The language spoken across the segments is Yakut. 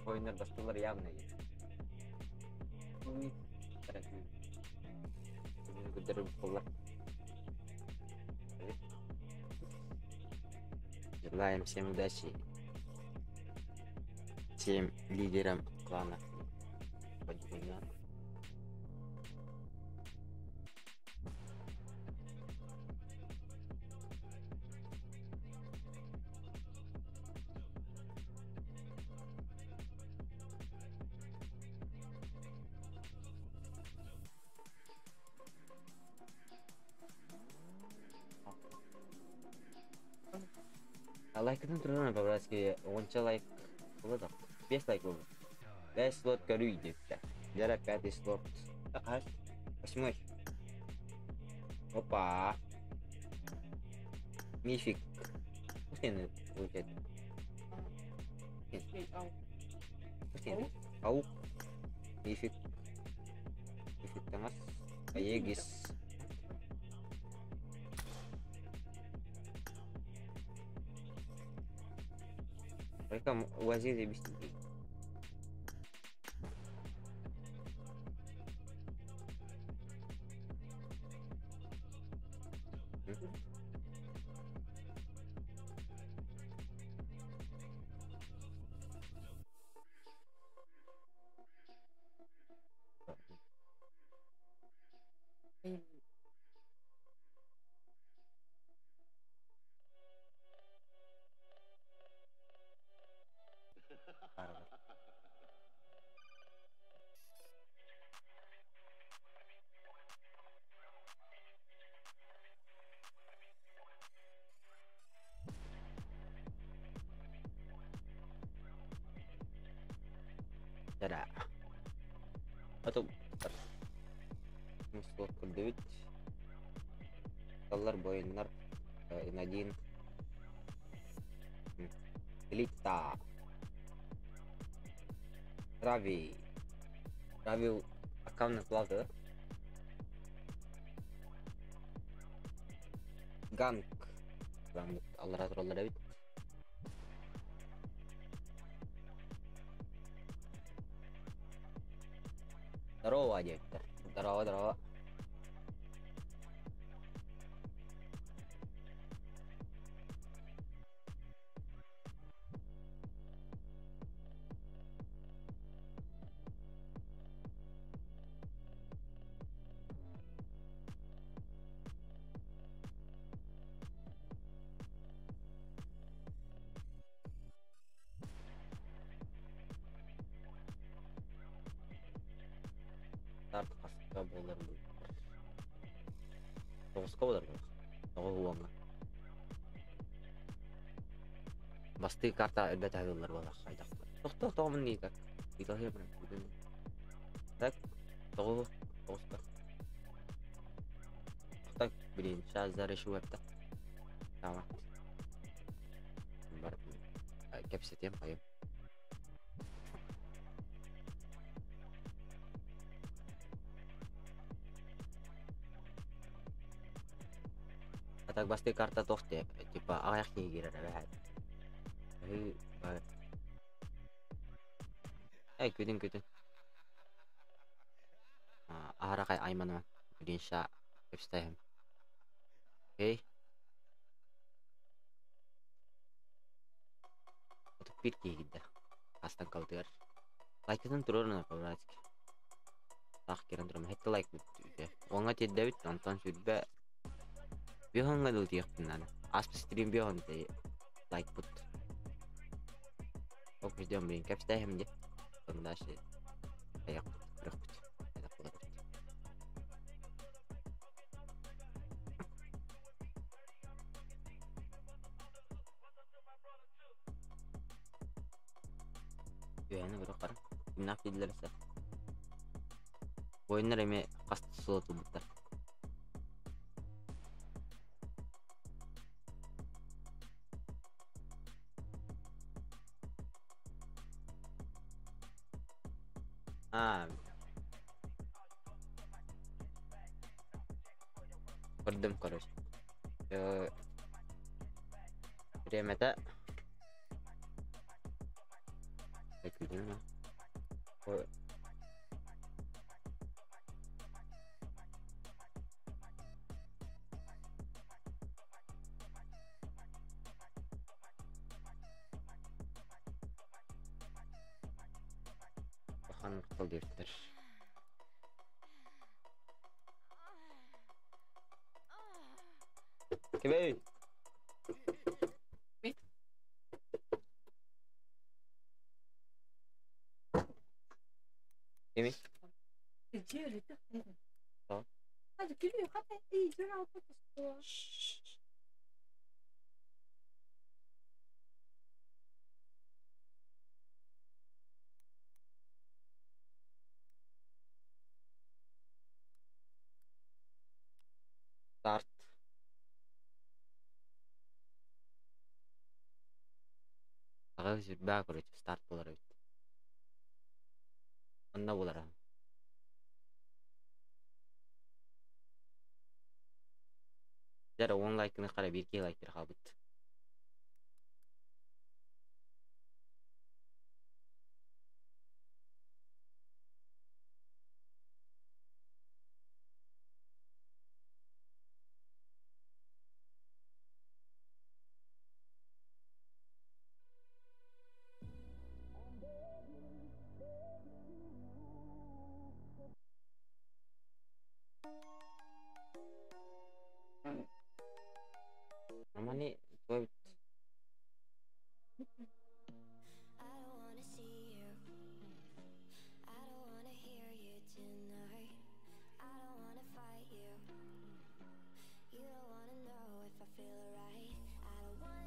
Ойуннар бастылар явно Көрдөрөр Желаем всем удачи. Всем лидерам клана. Лайкытын туран по-братски уонча лайк була да. 5 лайк буолбут. 5 слот көрүй диэбиттэр. Дьэ пятый слот. Хас? Восьмой. Опа. Мифик. Пускай получается. Аук. Мифик. Мифик таҥас. Аегис. Рекам УАЗи объясните. Дара. Ото слот көрдөбүт. Таллар бойыннар Инадин Элита Рави Рави аккаунт плата Ганг аллара тураллар эбит. Здорово, диэбиттэр. Здорово, здорово. Старт хаска буолар Тоҕуска буолар Тоҕус уоҥҥа. Бастыы карта элбэтэ аһыыллар буолар хайдах. Тохтоо тоҕомун дии так. Так, тоҕус тоҕуска. Так, блин, сейчас зарешу это. Tamam. Бар кэпсэтиэм хайым. А так бастыы карта туох типа аҕыйах киһи киирэр эбээт. Эй, күтүн күтүн. Аһара айманыма. Блин, ща кэпсэтиэм. Окей. Биир киһи киирдэ. Астан калытыгар. Лайкытын туруорун по-братски. Таах киирэн турам. Хэттэ лайк бүттү. Уоҥҥа тиэрдэбит, онтон сүүрбэ биэһоҥҥа дылы тиийиэхпин наада. Ааспыт стрим биэһон лайкпыт. Ок, ждем, блин, кэпсэтээһим дии. Потом дальше айахпыт, көрөхпүт. Хайдах буолар. Үөһэни көрө хара. Кимнээх дииллэр эсэ. Воиннар эмиэ хас да сыл отулбуттар. Аа. Көрдүм, короче. Бириэмэтэ Улахан махтал диэбиттэр. Кимэй? Кимий? Старт. Аҕа сүрдээх короче старт буолар эбит. Онно буолара. Дьэ уон лайкыны хара биир киһи лайктыр хаалбыт. Амани туой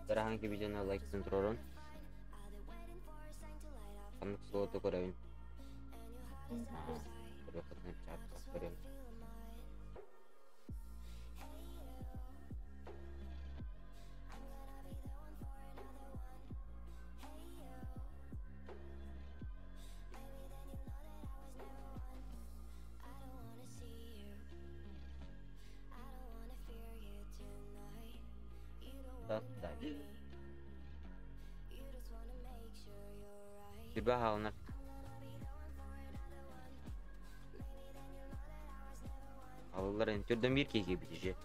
Ырахан кибидьэни лайктын турорун. Ханнык слоту көрөбүн. Көрүөххүтүнэ чаат көрөм. Создать. Тебя хаалынар. Алылар эн түрдөн биир киһи киирбит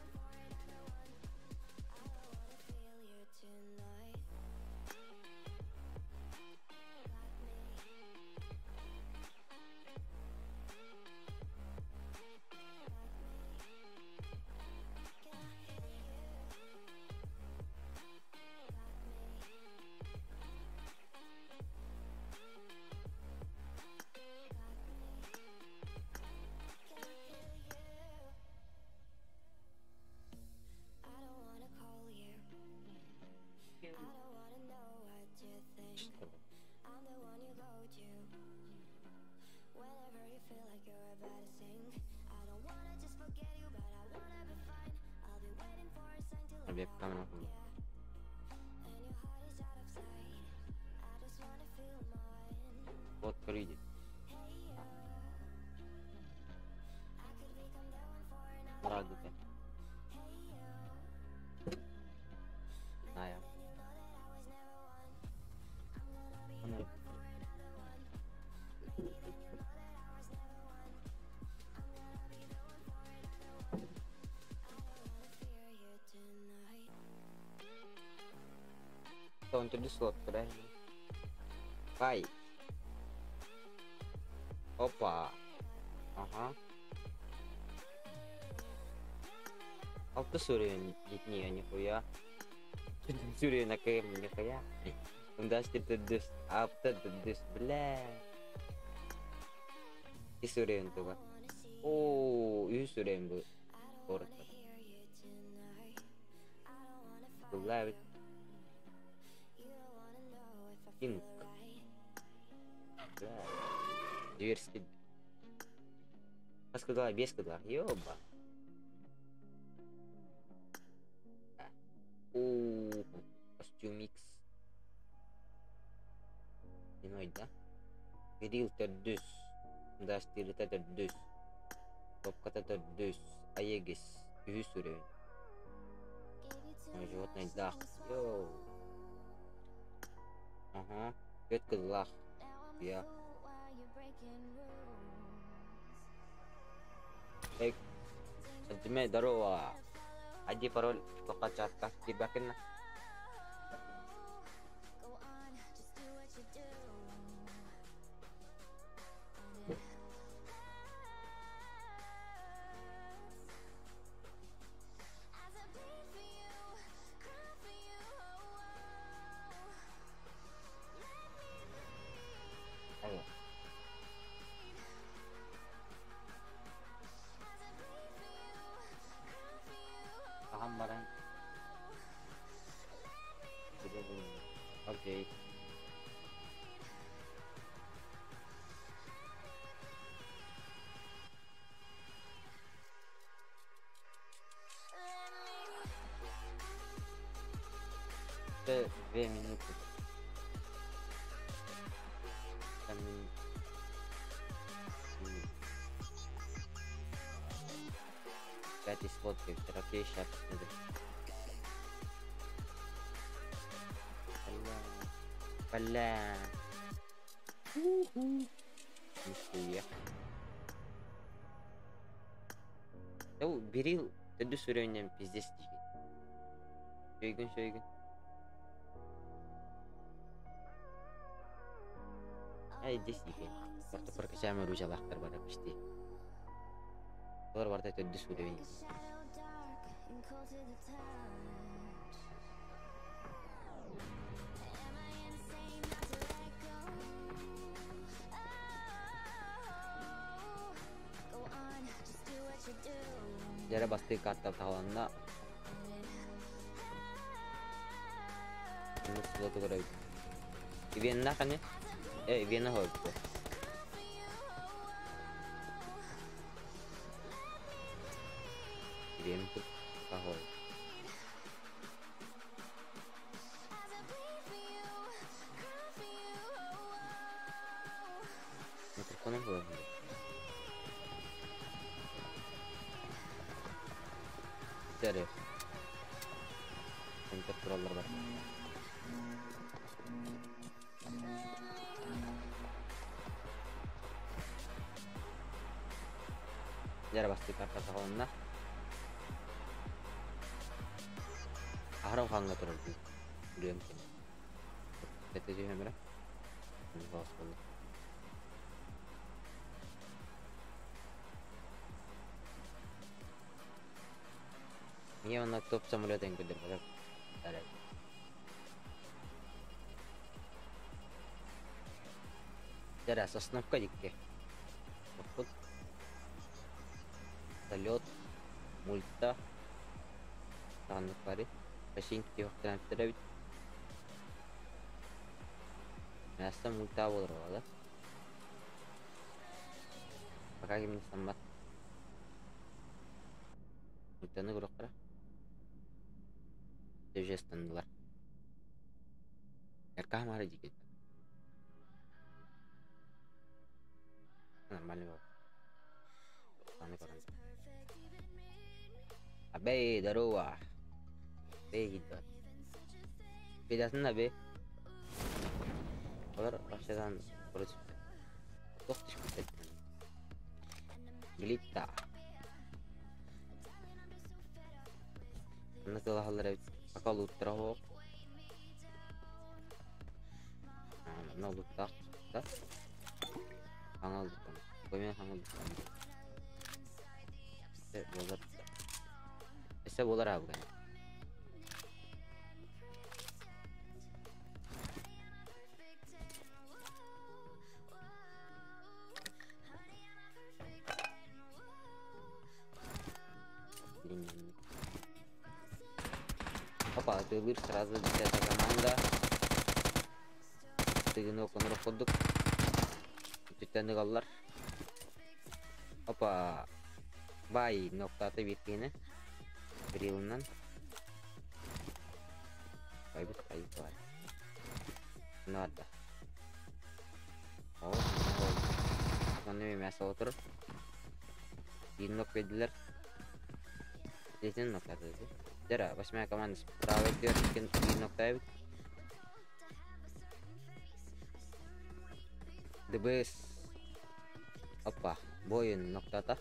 Веб-камера. Вот көрүйді. Радуга. Знаю. Аны. Төрдүс слот көрө. Бай. Опа. Ага. Алтыс уровень не, нихуя. Төрдүс уровень АКМ, нихуя. Ундастер төрдүс, апта төрдүс, бля. Ис уровень туга. Оо, үс уровень бу. Коротко. Бля, Кинг. Бля. Зверский. Сказала, без кадла. Ёба. О, костюм X. Иной, да? Кирилл төрдүс. Дастырыта төрдүс. Топката төрдүс. Аегис. Үһүс уровень. Ой, животный дах. Йоу. Ага. Түөрт кыллаах. Я. Эй, Сантиме, здорово. ID пароль тоққа чатка кирбакинна. Хаһан баран Окей. 2 минуты. Там пятый слот, окей, сейчас посмотрим. Бля. Бля. Нихуя. Ну, бери, ты уровнем пиздец дикий. Шойгун, шойгун. Ай, здесь дикий. Просто прокачаем оружие лахтар бара почти. Олар барда төрдүс уровень. Дьэ бастыы карта таҕаланна. Слоту көрөбүт. Ивенна ханы? Э, Ивенна хорупту. Ивен тут похож. Микрофоном было. Дәрі. Центр туралар бар. Дәрі басты карта тағаланна. Ахрам ханга турар дии. Үлүөм кини. Кэтэ түһэмэрэ. Бас болду. Мне он топ самолет көдөр бар. Дәрі Сосновка дикке. Поход. Салют. Мульта. Таннык бары. Починки тиохтан бит. Мясо мульта болор да? Пока ким саммат. Мультаны көрөк Жестандылар. Эрка мары дикет. Нормально было. Аны көрөн. Абей, здорово. Бей гидот. Бедасын бе. Олар башадан против. Тох түшүп кетти. Глитта. Аны тылахалар пока луттара хоқ. Мына луттақ да. Хаңал луттан. Көмен хаңал луттан. Болар. Эсе болар абы. Опа, тылыр сразу 10-я команда. Тыгын оконор ходук. Түттәні қаллар. Опа. Бай, ноктаты биркені. Брилынан. Байбыт, байбыт бар. Надо. О, Оны мясо отыр. Bir nok verdiler. Zeytin noktası. Дера, восьмая команда справа идет, bir nokta. Дыбыс. Опа, буойун ноктата.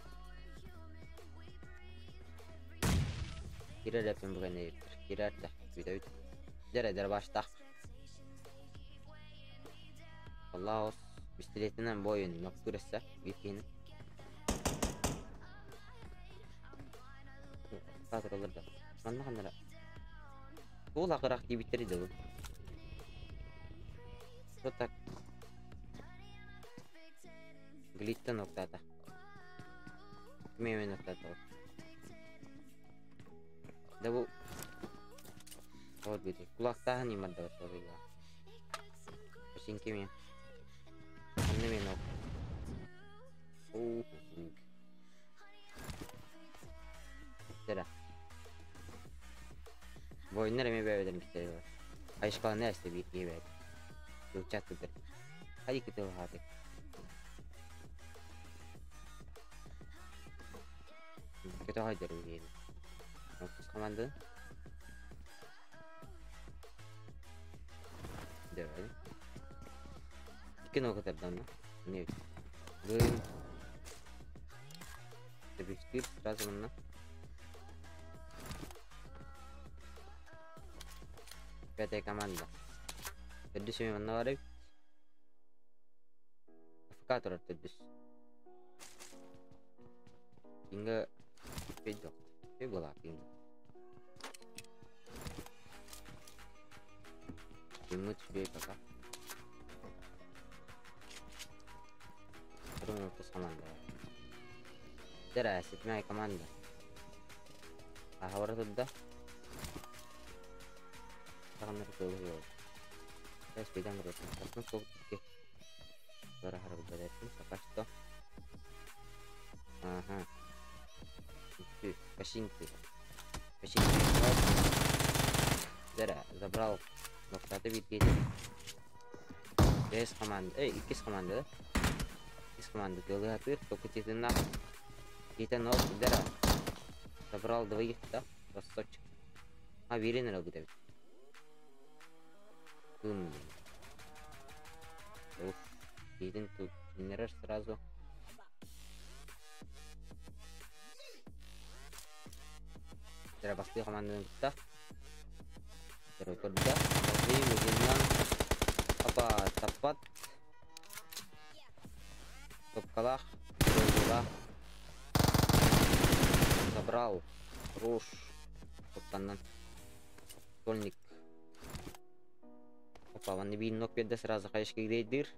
Кирер эппин бүгэн эйиттер. Кирер да, бүтэбит. Дere дere баштах. Аллах пистолетинен буойун ноктур эссе биир киһини. Туралар да. Манна ханнара. Туул акырак диэбиттери дылы. Что так? Глиттен ноктата. Ким ноктата. Да бу Ол бири. Кулактааһын имарда бар. Син кими? Анны мен ок. Дера. Бойыннар эме бэбеден биттерилер. Айышкаланы әсте бир кебет. Ылчаттыдыр. Хadi кытыл хаты. Kötü haydır diyelim. Otuz команды. Давай. Икки ноготардан, Не. Бым. Добивтир сразу на. Пятая команда. Төрдүс эми манна бар эбит. АФК турар төрдүс. Кинге пейдок. Пей була кинге. Киммит үчүгэй пока. Турун ортос команда. Дера, седьмая команда. Аха турда. Тагыннар кылы Сейчас пойдем в роту. Бара харабы пока что. Ага. Косинки. Косинки. Дера, забрал. Ноктаты бит Бес команда. Эй, иккис команда, да? Иккис команда. Кылы только титына. Титан Дера. Забрал двоих, да? Красавчик. А, Вирин работает. Уф, Титан тут генерер сразу. Дера басты команданы тутта. Дера көрдө. Базы, Опа, таппат. Топкалах. Забрал. Руш. Топтаннан. Стольник. Опа, ванны бир нок берді сразу кайышка кирейдир.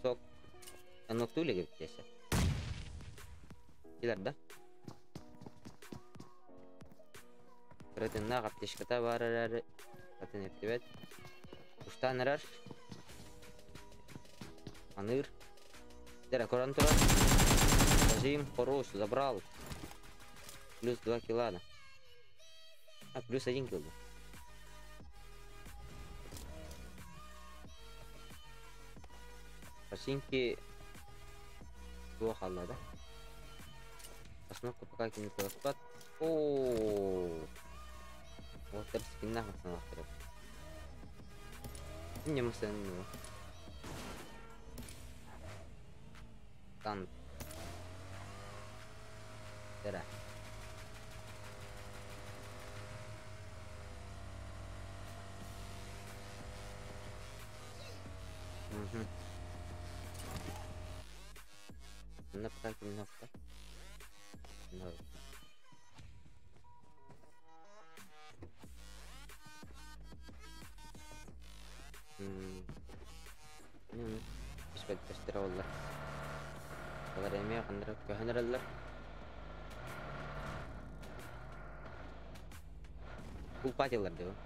Сок. Нок түле кеп десе. Килер да? Кырытынна каптешката бар эрер. Атын эптебет. Уштан эрер. Аныр. Дера, коран турар. Зажим, хорош, забрал. Плюс 2 килла, да. А, плюс 1 килл. Починки плохо, да? Остановка пока не спад. О, вот это спина остановка. Не мысленно. Танк. Да. Угу. На пока немножко. No. Испэт оллар. Олар эме кандырып көһөнөрөллөр. Кулпатилар деп.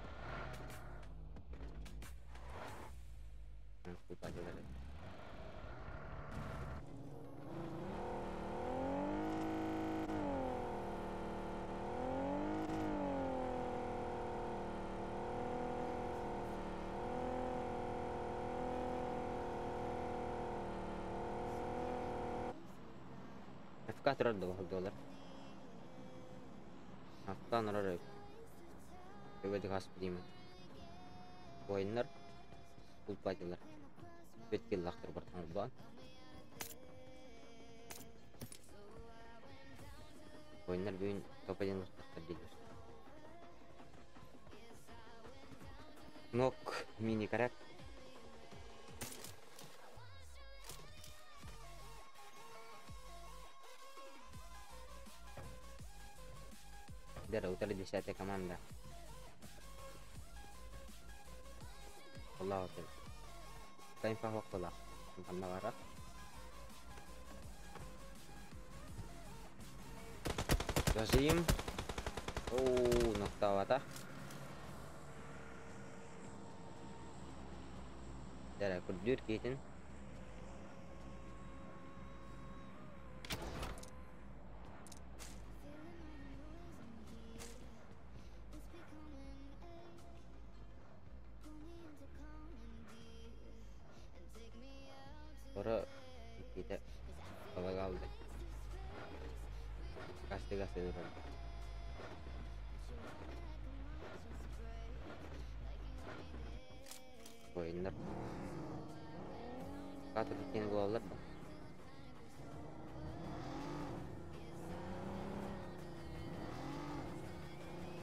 Кулпатилар. АФК турар доллар. АФК норор. Өбөдү хас билимин. Ойыннар. Кулпатилар. Бэт киллахтар бартан булбаан. Oyunlar бүгүн топ-1 устахтар дииллэр. Нок мини-карак. Дера, утары 10-я команда. Аллах отел. Кайын пахок была. Ханна бара. Зажим. Оу, ноктавата. Дера, көрдүр кейтин. Ора иккитэ балак алды. Касты касты турар. Oyunlar. Катыр иккини булаллар да.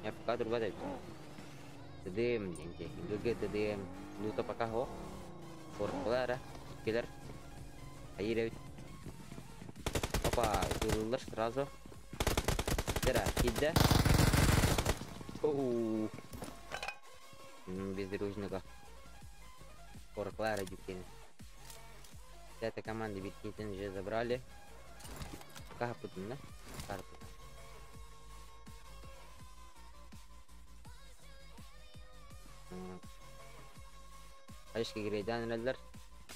Я пока турбат эбит. ТДМ диэн ГГ ТДМ. Лута пока хо. Коркулара. Иккилер. Айыр эбит. Опа, ытыыллар сразу. Дера, киирдэ. Оу. Бездружника. Корклара дюкени. Эта команда Биркинтен уже забрали. Кахапутун, да? Карту. Айшка грейдан эрэллэр.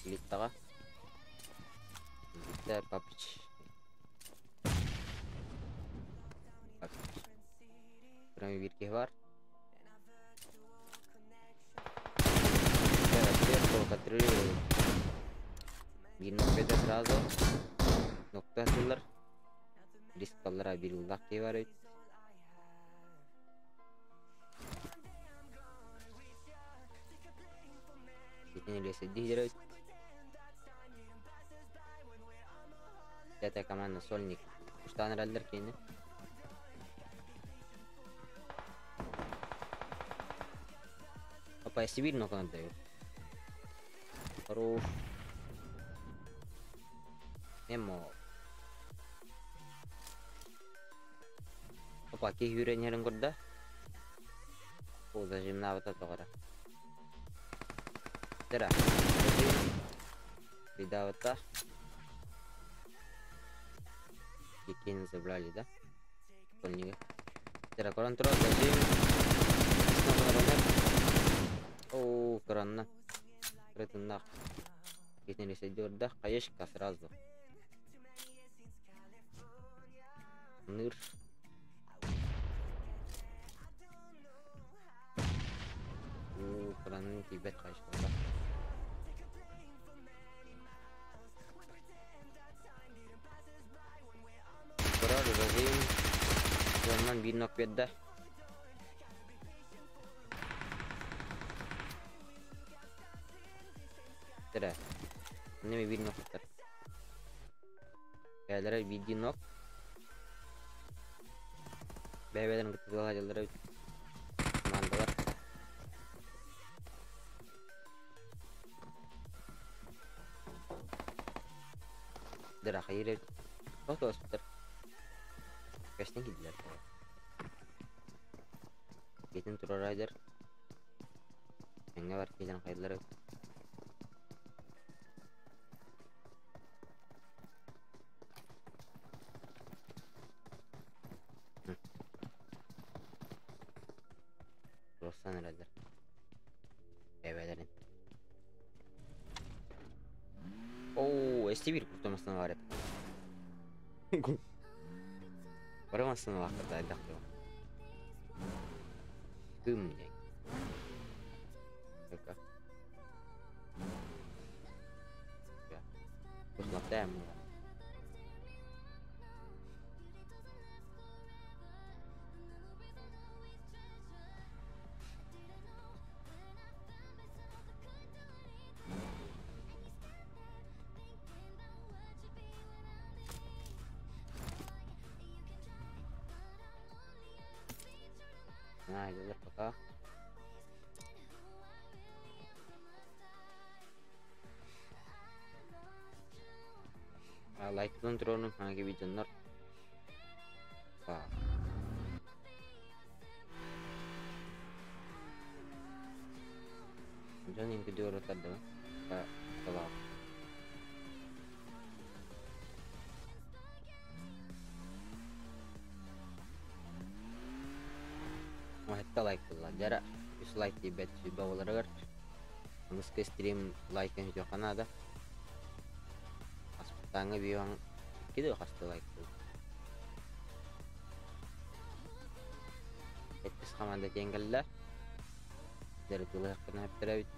Литтаҕа. Литта папыч. Папыч. Прямо бир бар. Контролирует. Бир нокта сразу. Нокта атылар. Риск аллара бир ылдак бар эбит. Итини леседи эбит. Пятая команда Сольник. Уштан эрэллэр кини. Опа, Сибирь нокон дает. Хорош. Эмо. Опа, ки хүренерин көрдө. О, зажимнабыта тоҕора. Тера. Видавата. Иккини забрали, да? Сольнига. Тера, көрөн турар, зажим. О, коронна. Рытыннах. Кетнери да, хаешка сразу. Ныр. О, коронны тибет хаешка, да. Корар, зажим. Короннан бир нок берді. Тера. Неме бир ноктар. Бәлere бир нок. Бәбәләрен кытылга жылдырып командалар. Дера хайыр. Тото оспуттар. Кәштен килдилер. Кетин турар айдар. Эңге бар келен хайдылар. Rossan herhalde. Evelerin. Oo, ST1 kurtulmasına var hep. Барамасын вакытта айдак. Кым диэн. Только. Кухлаптаем. Айдылар пока. Лайктан туруорун хаҥа видеоннор. Дьон инкүдү тардыга. Талаах. Сэттэ лайк буолла. Дьара үс лайк тиийбэт сүүрбэ буоларыгар. Аныгыскы стрим лайкын сүтүөххэ наада. Аспыттааҥҥы биоҥ икки да хасты лайк буолла. Сэттис команда тиэн кэллэ. Дьарытыылаһыахпытын сөптөрөбүт.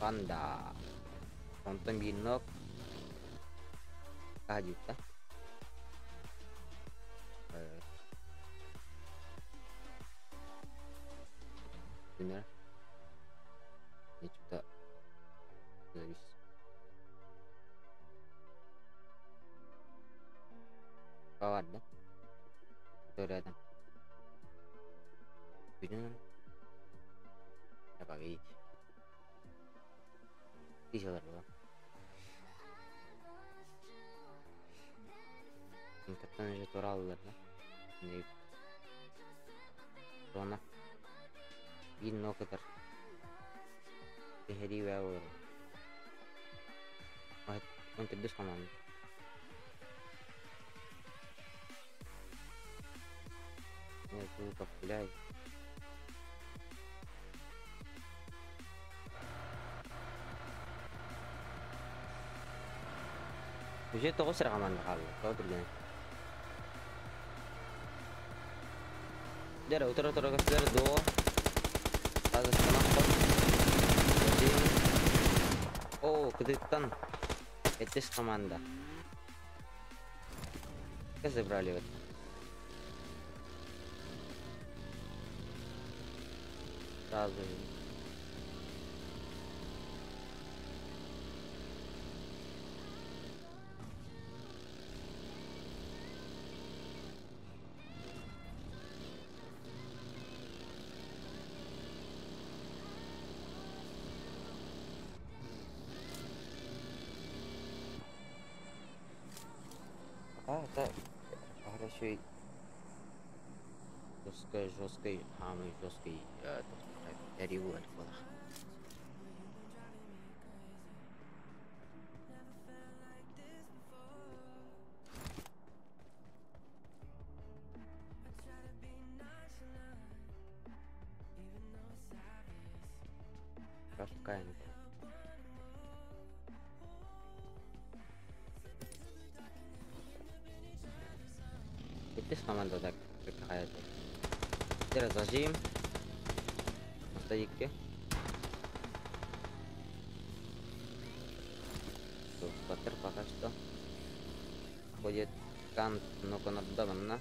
Панда. Онтон биир нок. Хаһа Дии Нечто завис. Бар да? Рядом. Бүтүн. Погодите. Тысячалар была. Инкаттан уже тураллар да? Не. Зона. Биир нокатар. Тэһэрии баа буолар. Он төрдүс команда. Нет, звуков, блядь. Уже тоҕус эрэ команда хаалла. Тоҕо түргэнэ. Дьэ, утары-утары көстөр дуо? Тазыстанахпыт. О, кытыттан. Сэттис команда. Забрали вот. Сразу. А, это хорошо. Жесткой, жесткой, самый жесткий револь была. Какая Сэттис команда так хайата. Теперь зажим. Остайыкке. Батыр пока что. Ходит кант, но конорда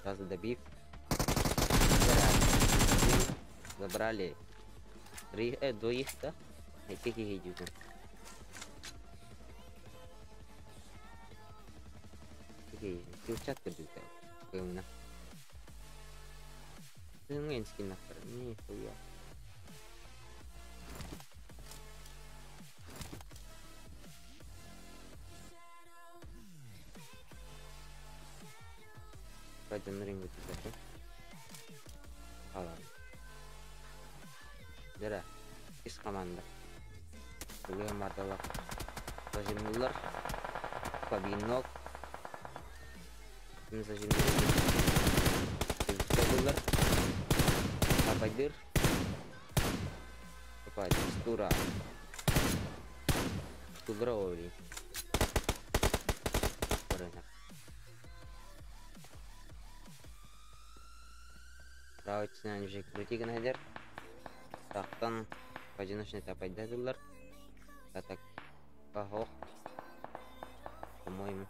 Сразу добив. Забрали. Три, двоих, да? Каких идут? Килчатка бүйтэ. Кымна. Тыҥҥа нахтар. Нихуя. Пойдем бүтүтэ. Алан. Дера. Ис команда. Бүгүн мардалар. Зажимнулар. Побинок. Зажимнулар. Апайдыр. Опа, текстура. Текстура оли. Правительственный уже крутиган хедер. Тахтан одиночный тапайдадылар. А так похох. По-моему.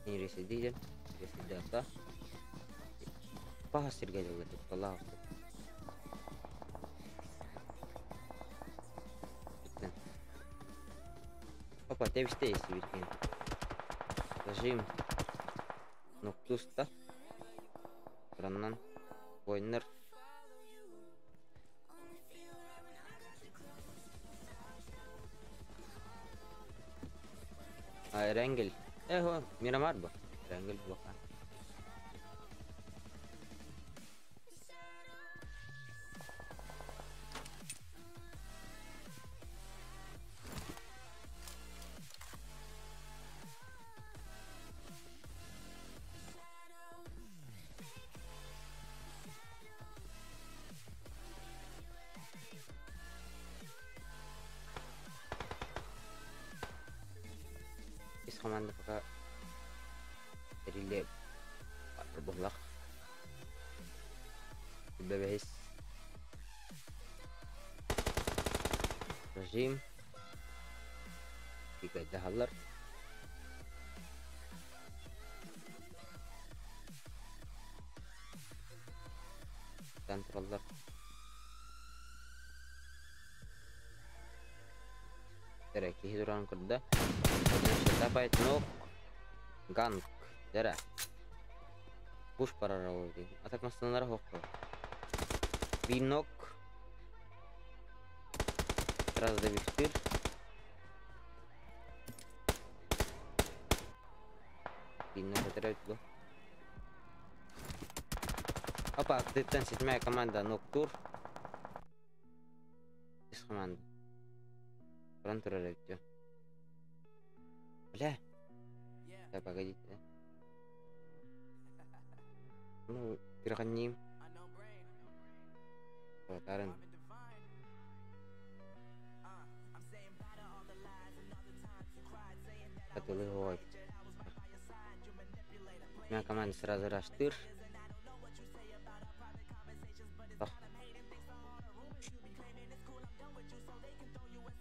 Не ресидиде. Ресидата. Паха сирге дылы пожалуйста. Опа, тебисте есть бирген. Зажим. Нуктуста. Тураннан. Воиннар. А, Эренгел. Эхо, Мирамар бу. Эренгел буолуохха. Ис команда пока тэриллиэ быһылах. Бэбэһис. Режим. Икайдаһаллар. Тураллар. Эрэ киһи туран көрдө. Тапайт нок. Ганг. Дэрэ. Пуш барар ол дии. Атак массыналара хохко. Бинок. Сразу добивтыр. Бинок өтөрөбүт бу. Опа, тыттан седьмая команда Ноктур. Үс команда. Туран турар эбит. Бля. Так, погодите. Ну, перегоним. Вот, Арен. Атылы. Моя команда сразу раштыр.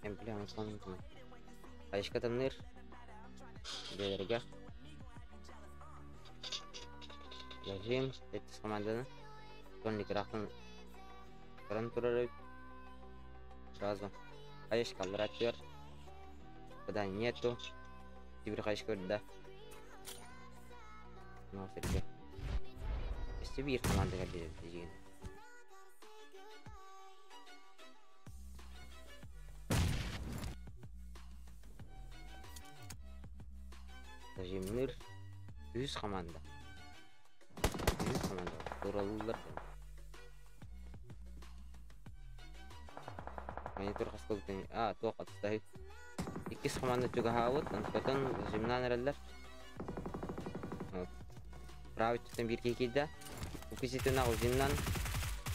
Бля, он сломан. Айшка тамныр. Бедерге. Зажим. Эттис команданы. Тонник рахтан. Туран турар. Сразу. Айшка аллар. Куда нету. Теперь хайшка да. Ну, сергей. Если бир команда деген. Зажимныр. Үс команда. Үс команда. Туралылар. Монитор хаскылтын. А, туох атыстаһы. Иккис команда чугаһаабыт, онтон зажимнан эрэллэр. Правый түттен бир киһи. Укиситин узиннан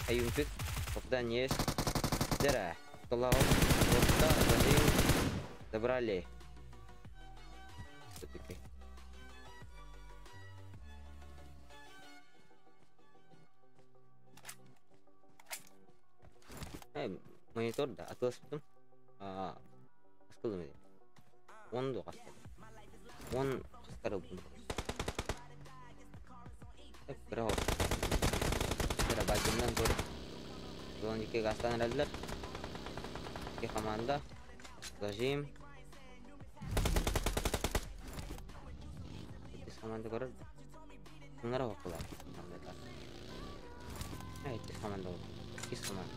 аюмпик. Попадание есть. Дера. Толау. Вот зажим. Забрали. Все-таки. Монитор да, атылыспытым. Аскылдым edi. Он до қастады. Он қастары бұны. Так, бір Дера бажымдан көріп. Зон екі гастан эрэллэр. Икки команда. Зажим. Иккис команда көрөр. Bunlara bakıyorlar. Evet, иккис команда oldu. Иккис команда.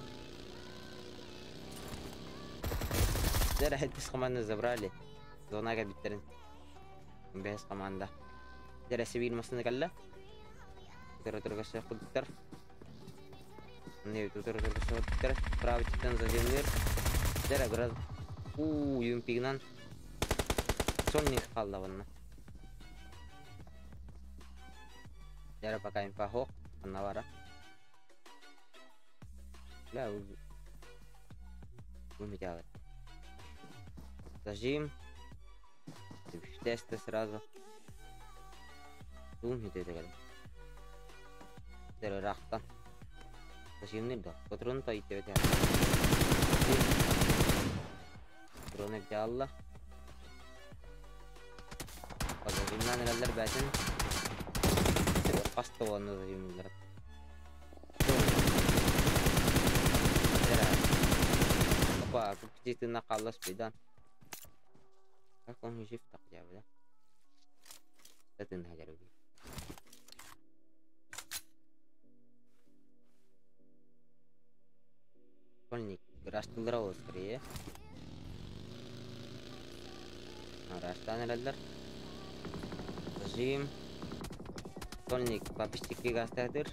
Дера иккис команда забрали. Зонага биттерин. Бес команда. Дера сибир масына калла. Тура кудуттар. Не, тура кудуттар. Правый типтен зажимныр. Дера граз. У, юмпигнан. Сонник қалды бұны. Дера пока инфа хоқ. Анна бара. Бля, делать. Зажим. Тесты сразу. Дум деген. Дера рахтан. Зажимныр да. Патрон то идти өте. Патроны взяла. Зажимнан эрэллэр бәтин. Касты боланы зажимныр. Дера. Опа, купить на қаллас бейдан. Как он жив так я, бля? Тыын хаджар. Школьник ыраастыыллара ол скорее. Ыраастаан эрэллэр. Зажим. Школьник папистикки гаастаатыр.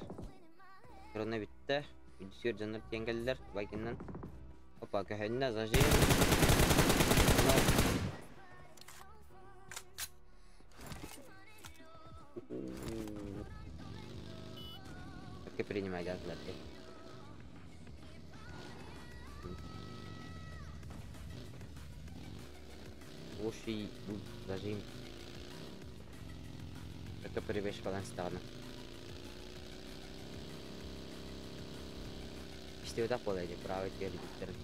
Корона бүттэ. Үдүсүөр дьоннор тиэн кэллилэр. Байкиннан. Опа, көһөннө, зажим. Perché принимать атлеты? Лучший зажим. Это перевеш баланстаҕына. Истибэтэх буолла дии, правый тиэрдиттэрин.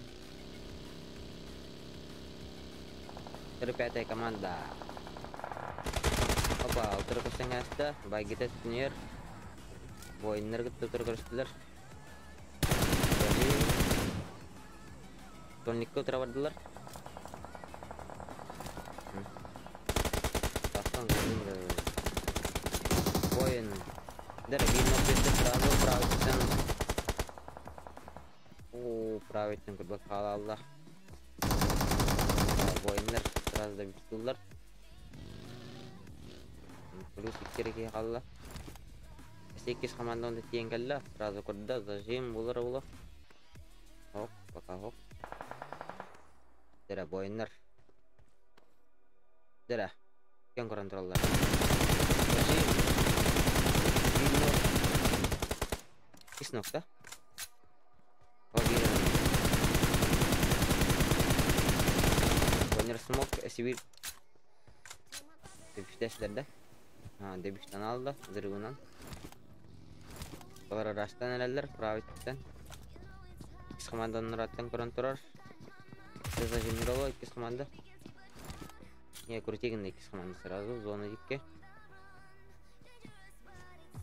Пятая команда. Опа, утары көрсөн кээстэ. Байгита түнүөр. Воиннар кытта утары көрүстүлэр. Тонникка утара бардылар. Тастан Воин. Дорогие ногти сразу правый. О, правый курбак хаалла. Воиннар сразу добивтулар. Плюс икки хаалла. Иккис команда онда тиэн кэллэ. Сразу көрдө, зажим булар ула. Хоп, пока хоп. Дера воиннар. Дера. Кем контроллар. Зажим. Ис нокта. Воиннар смок сибир. Дебиштеслерде. Ha, debişten aldı zırhından. Олар арастан эрэллэр, правиттен. Иккис команданын аттан көрөн турар. Зажимировала иккис команда. Не, крутигин иккис команда сразу, зона дикке.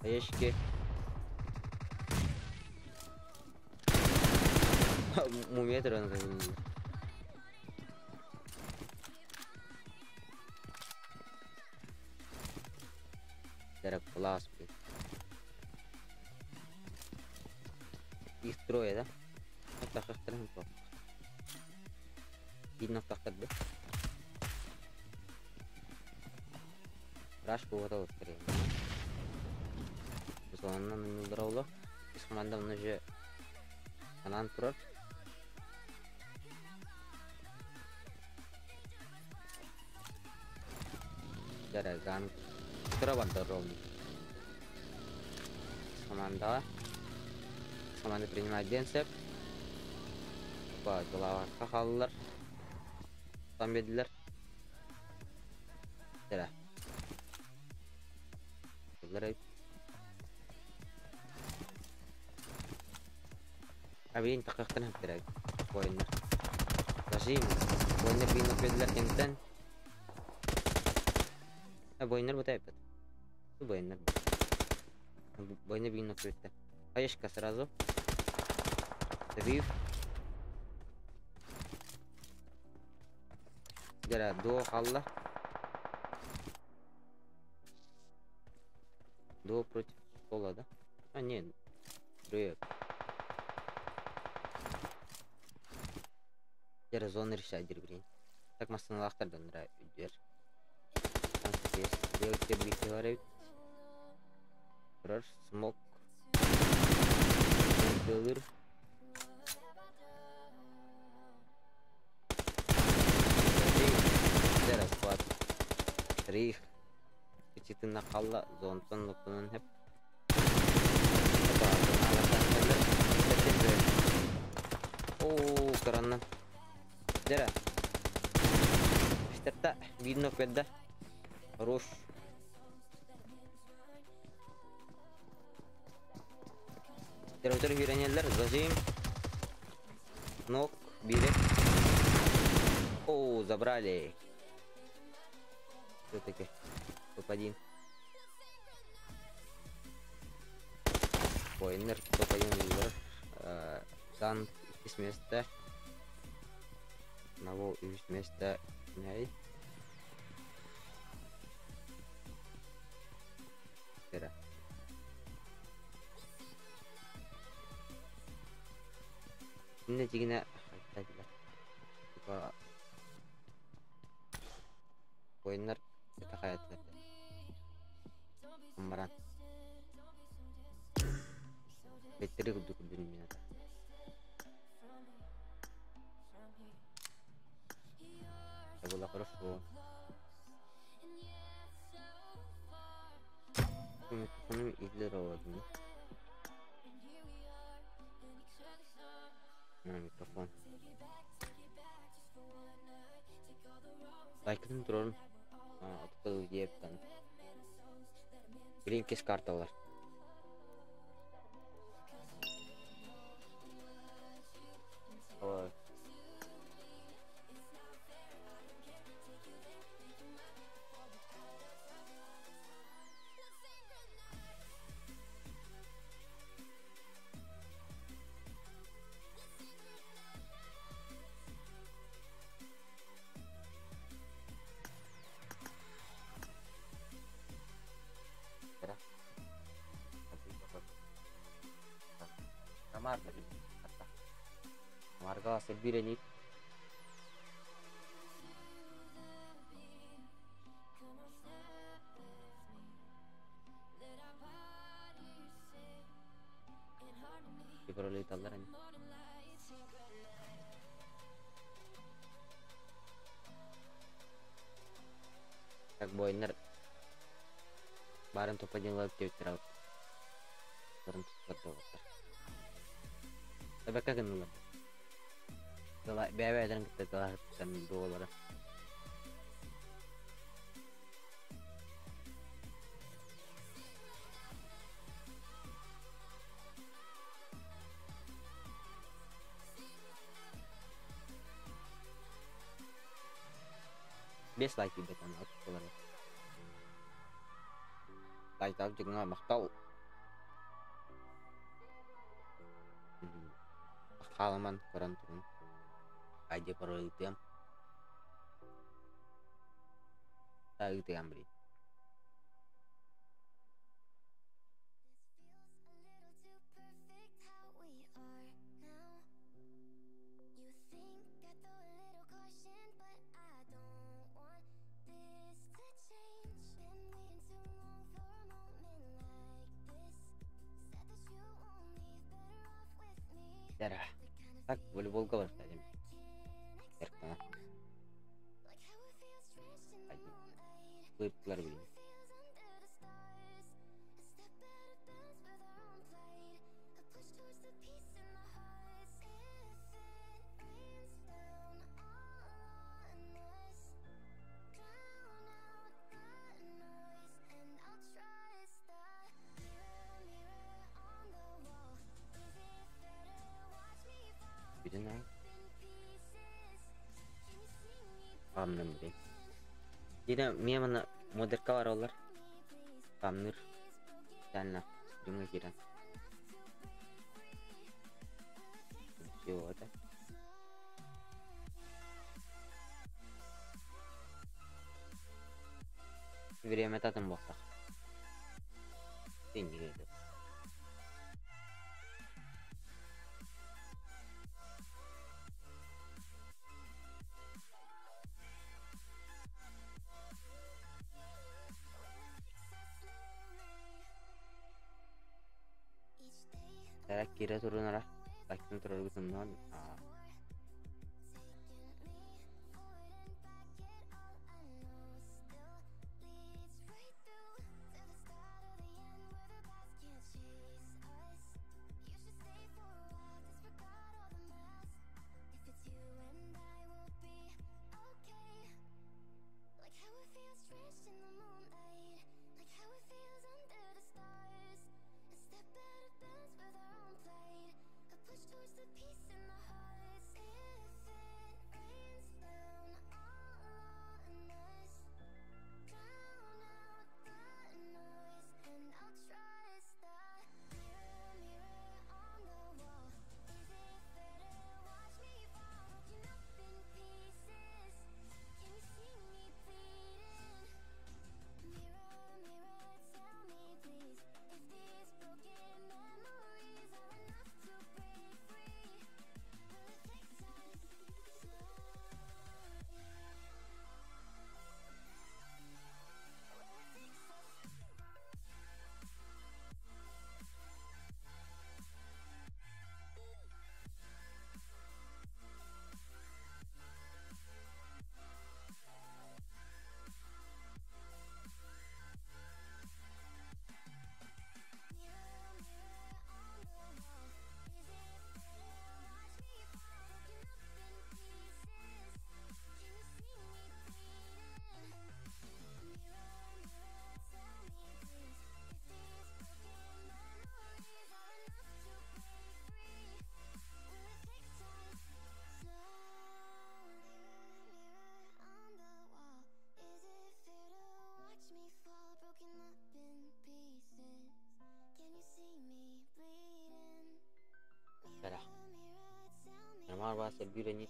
Ящики. Муметр он зажимировал. Класс, блин. Их трое, да? Это Видно да? Рашку вот скорее. Зона на Из команда он уже анан турар. Дара ган тура барды ровно. Команда. Команда принимает денсеп. Опа, голова кахаллар. Там бедилер. Дара. Абин тақақтан хәптірәк. Ойындар. Зажим. Ойындар бейін өкпеділер кенттен. Бойындар бұта әпет. Бойындар. Бойындар бейін өкпетті. Хаешка сразу. Добив. Дера дуо қалла. Дуо против стола, да? А, нет. Привет. Дера зона решает дербрин. Так масыналақтардан үдер. Турар смок. Дылыр. Дера склад. Рих. Петитына қалла зонтон нотунун хеп. О, коронна. Дера.Иштерта видно кедда. Хорош. Террор үйренелер, зажим. Ног, бири. О, забрали. Все-таки топ-1. Ойнер топ-1 выбор. Дан из места. Одного из места. Эрэ. Иннэ дьигинэ хайта Типа воиннар это хаятылар баран бэттэри курдук билмин ата. Это было хорошо. Микрофонум излер оладым. Микрофон. Лайкатын турарым. Отто диэптан. Билин кис карталар. Ой. Марга сельбиренит. Пролеталлар они. Так бойнар барын топа ден диэбиттэр барын туттар. Табакка гыннылар. Бэбэ кытта тылаһыттан дуолара. Бес лайк бетан аттылар. Лайк дьыгыңа мактал. Халаман көрөн турун. Айди пароль ытыам. Та ытыам блин. Дара. Так, волейболга бар дедим. Эркана. Быттылар блин. Бүтүн ай. Памным блин. Дина мемана модерка бар олар. Памныр. Тәнна. Дүңгө кирен. Все это. Время татым боқтақ. Сен неге Кире турунара. Лайктын тураргытымнан. баас элбиир ини.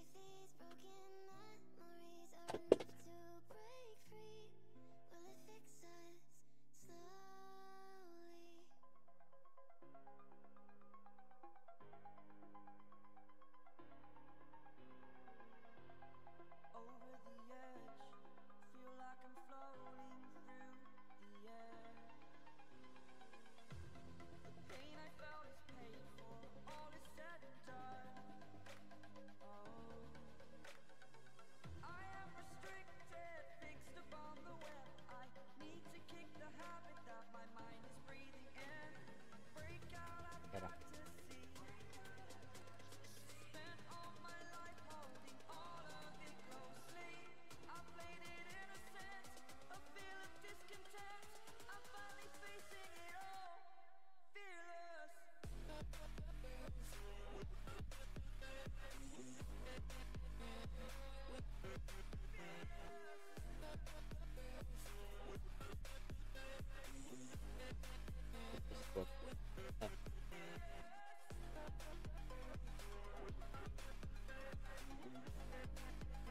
Кэрэ.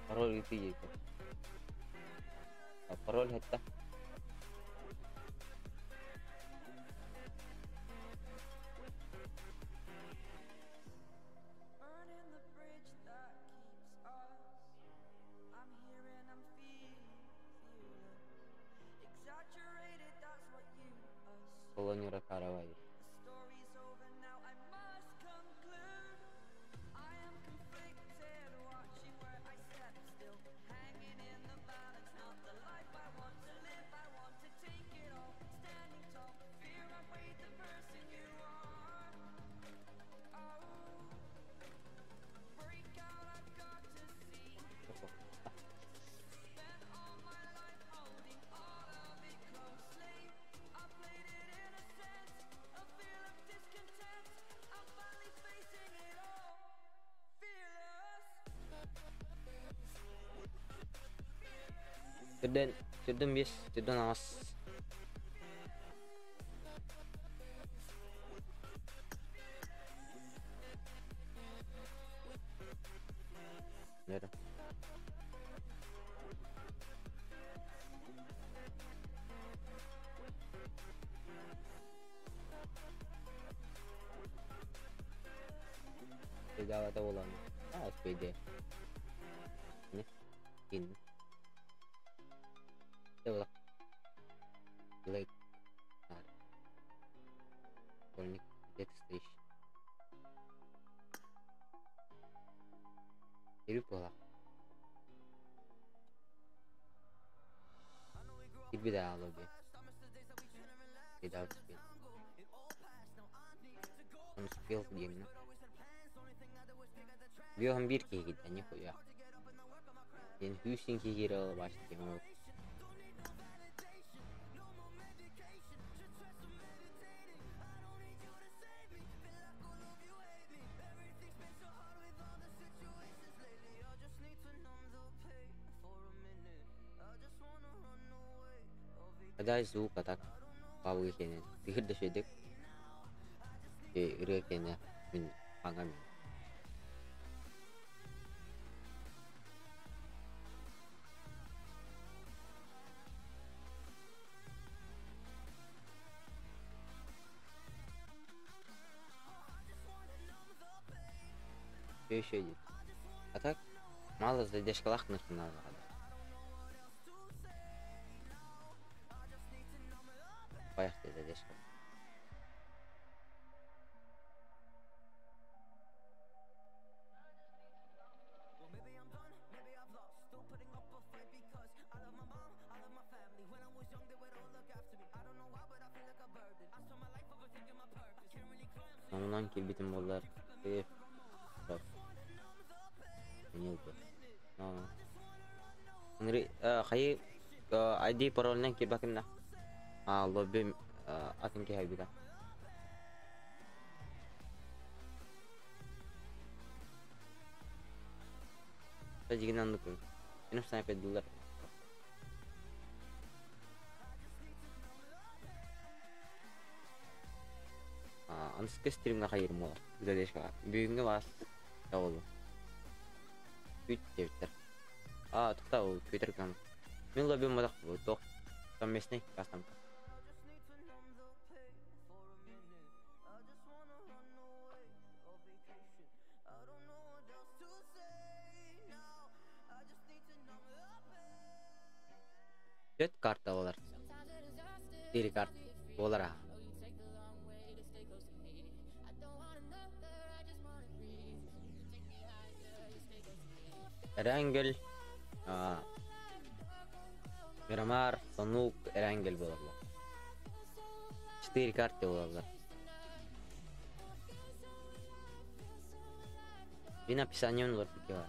Пароль ыытыы Пароль хэтта. Колонера Каравай. Түрдэн, түрдэн бес, түрдэн аас. Nere? Bedava буолан. А, SPD. Не? Кин. Блэк. Школьник, где ты стоишь? Ирүү буолах. Кирбит лобби. Without speed. Он успел диэн. Биоһун биир киһи киирдэ, нихуя. Диэн хүүсүн киһи киирэ баштым. Адай звук а так пабы кенен. Тыгыр да шедек. Ырыа кене мин аңа мин. Еще идет. А так, мало задержкалах надо. Поехали задержка. Онон киирбитим буоллар. Эх, Нилбе. Хайы ID паролынан кирбакынна. А лобби атын киһи. Тажигин анныкын. Меним снайпер дулар. Аныскы стримга хайыр мо. Задержка. Бүгүнгө бас. Болу. Күүт диэбиттэр. Аа, тохтоо, ол Twitter аккаунт. Мин лоббим матах туох совместный кастомка. Түөрт карта буолар. Четыре карт буолар аа. Эрэнгел, аа, Мирамар, Сонук, Эрэнгел буолаллар. Четыре карты буолаллар. Мин описанием олорбут баар.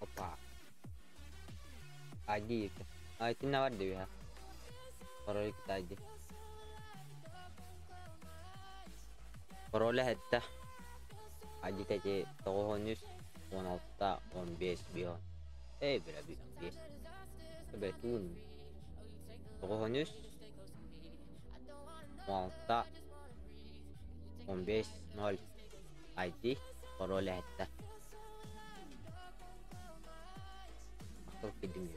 Опа. ID. А, итиннэ бар дии Пароль ID. Пароля сэттэ. ID эти 9 16 15 5. Эй, бля, 5. Бля, туун. 9 16 15 0 ID пароля сэттэ. Махтал киирдим.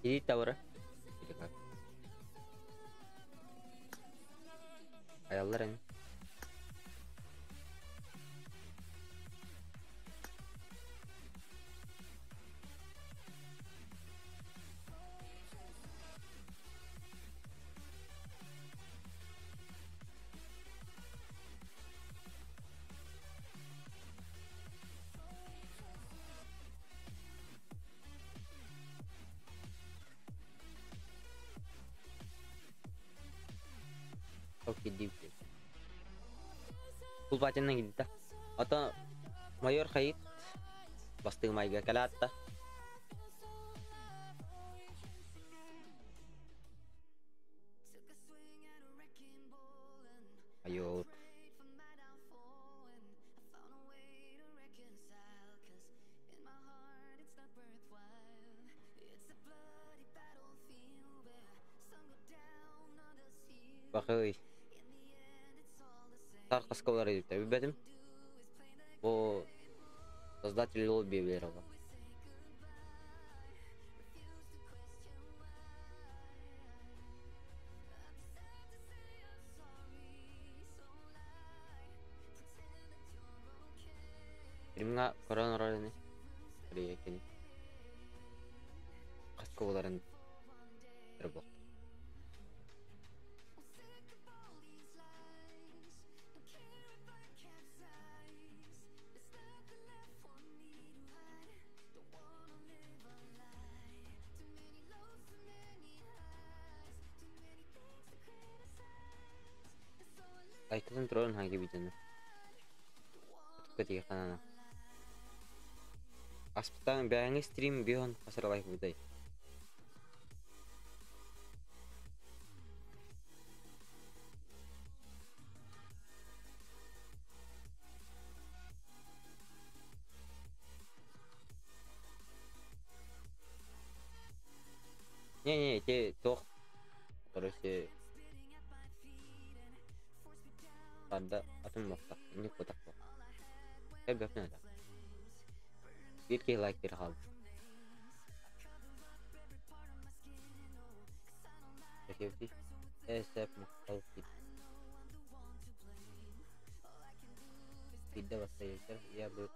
Киирии тавара. Или как? Айаллар ини. Ол киирдибит. Кулбатиннан киирдэ. Ото майор хайыт бастыгымайга кэлээтта. Айоо. Бакый. Таркаска уларыйбыта билбэтим. Бу создатель лобби билэр оҕо. Фильмҥа көрөн олорор ини. Кини. Хаска буоларын буолта. Айтылын турарын хаги видеону. Тиги ханана. Аспытаан бэйэҥи стрим бион хасыр лайк будай. Не-не, те туох короче Ханда атын мохтах, инник ботах бо. Кэлбэппин этэ. Биир киһи лайк биэрэ хаалбыт. Эсэп махтал Биирдэ бастайыктар я бы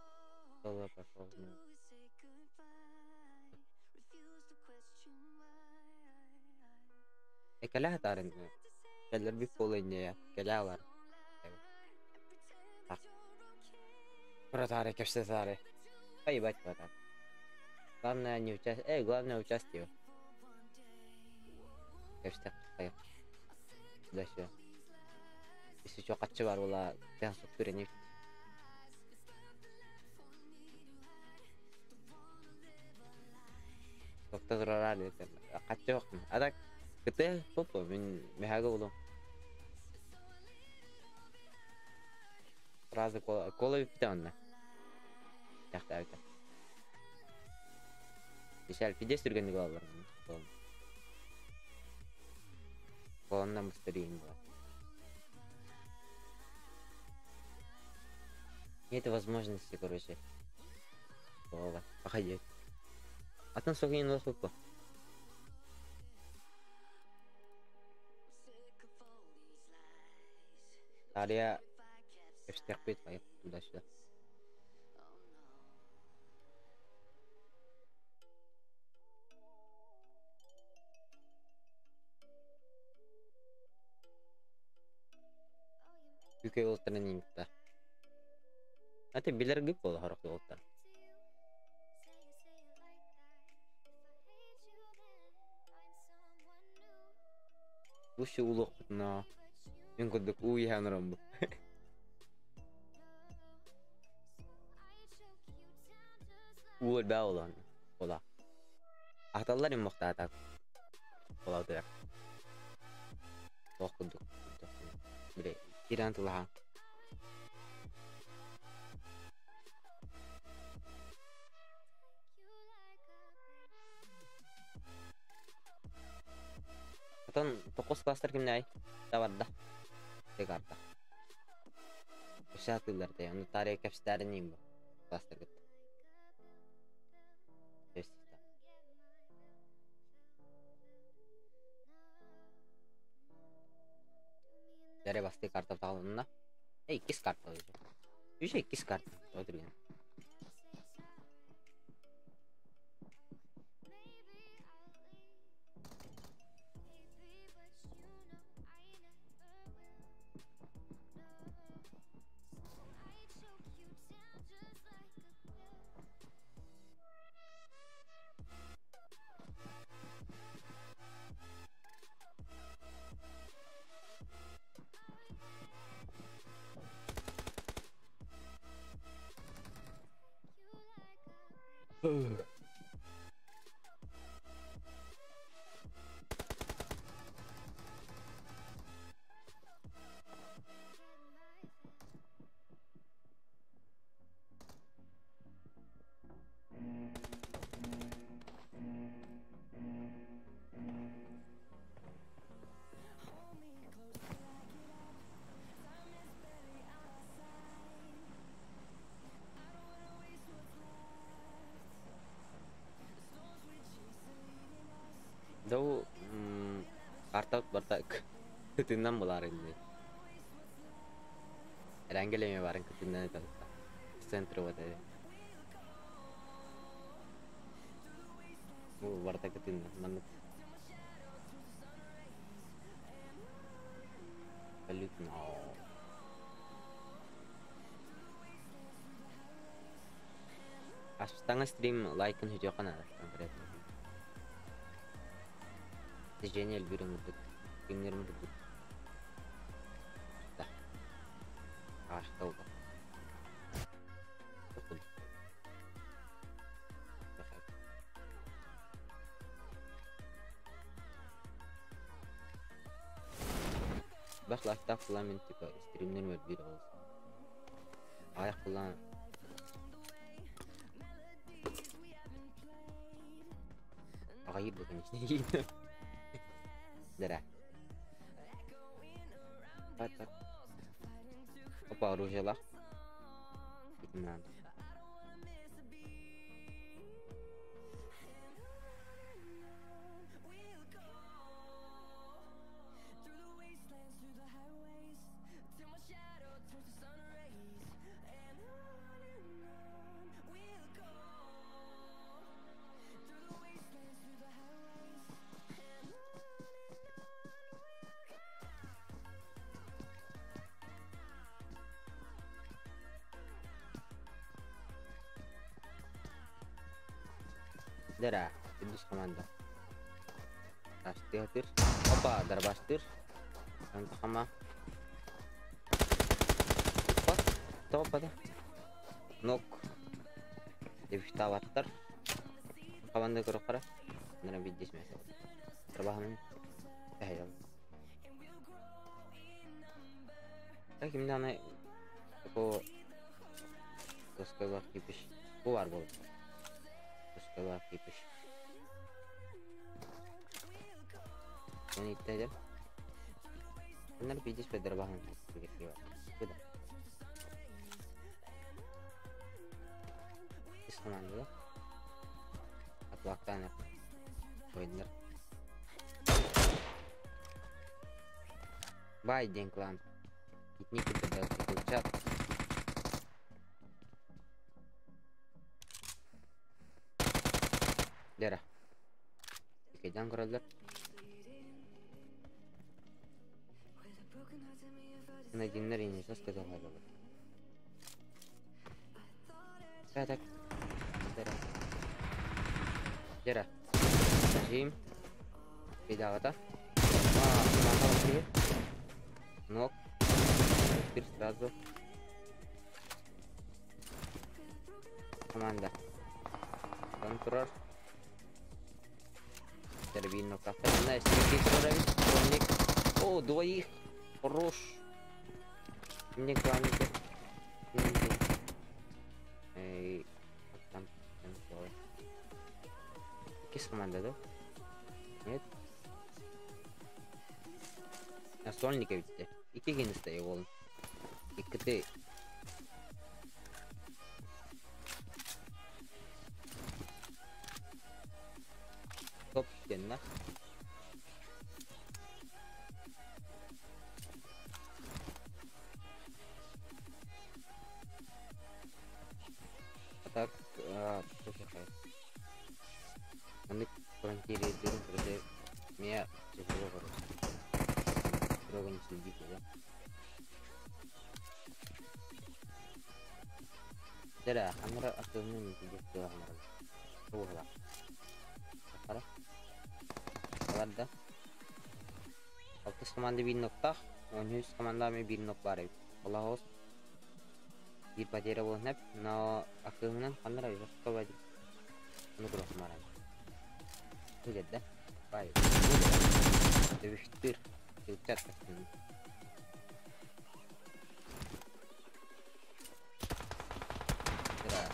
соло пошел. Э кэлэ сатаарын кэллэрбит буолуо инньэ кэлэ алар. Братары кэпсэтаары. Поебать братан. Главное не участь. Эй, главное участие. Кэпсэтэх Туда-сюда. Если что, хаччы бар була тэн суттур ини. Турараар диэтэ. Хаччы А так кытыы попу мин мехага булум. Сразу кола, кола бүппүтэ онно. Тахтаабыта. Бишал пиздец түргэнник олаллар. Колоннан быстрее была. Нет возможности, короче. Кола. Походить. Атын соғын оқып. Тария кэпсэтиэхпит туда-сюда. Үкей уолаттарын иҥтэ. Аты билэргит буолла сорох уолаттар. Лучше уулуохпутуна мин курдук уу иһэн ороммут. Уу элбээ буолан буола. Аһаталлар иммохтаата буолаутугар. Туох курдук били киирэн тулаһан. Отон токус класстар кимнээй? Да барда. Тыгарда. Өссө атыылар да, ону таарыйа кэпсэтээрин бу класстаргыт. Дәрі басты карта тағылынна. Эй, иккис карта уже. Уже иккис карта. Отырген. Дау карта барта кытыннан булар инде. Эрангелеме барын кытыннан эталта. Центр вот это. Бу барта кытыннан. Маннык. Абсолютно. Аштаңа стрим лайкын хүтүөххэ наада конкретно. Движение элбиир ымырдык. Киннер ымырдык. Да. Ашталга. Бах лайктаах буолан мин типа стримнерим өлбүүр олус. Аҕыйах буолан аҕайыр да конечно Дара. Так, так. Опа, оружиелаах. Итин надо. Дара, үдүс команда. Астыатыр. Опа, дарбастыр. Антахама. Опа, топ да. Нок. Девиштабаттар. Команда көрө кара. Нара биддис мәсә. Трабаһын тәһәйәл. Так именно аны такого доскалар кипиш. Бу бар булып. Доскалар кипиш. Оны иттәдем. Bunlar биддис бедрабаһын Бу да. Ис командада. Атлактан ойнар. Бай ден клан. Итники подал чат. Лера. Икеден көрөлөр. Надиннер инесос сказал Так. Лера. Лера. Жим. Бедагата. А, Ног. Теперь сразу. Команда. Контроль. Тербин кафе. О, двоих. Хорош. Мне главное. Эй, там, там Кис команда, да? Нет? На сольника ведь. Ики генеста его. Ики ты. Топ на. Так, Они фронтире короче, меня тяжело, короче. Строго не следите, да? Да, хамара основной не сидит, да, хамара. Угла. Хара. Ладно. Алтыс команда bir nokta, 13 команда bir нок бар. Аллах Bir потеря был нэп, но акылынан ханара жестко вадит. Ну куда хамара. Будет, да? Бай. Девиштыр. Чат. Да.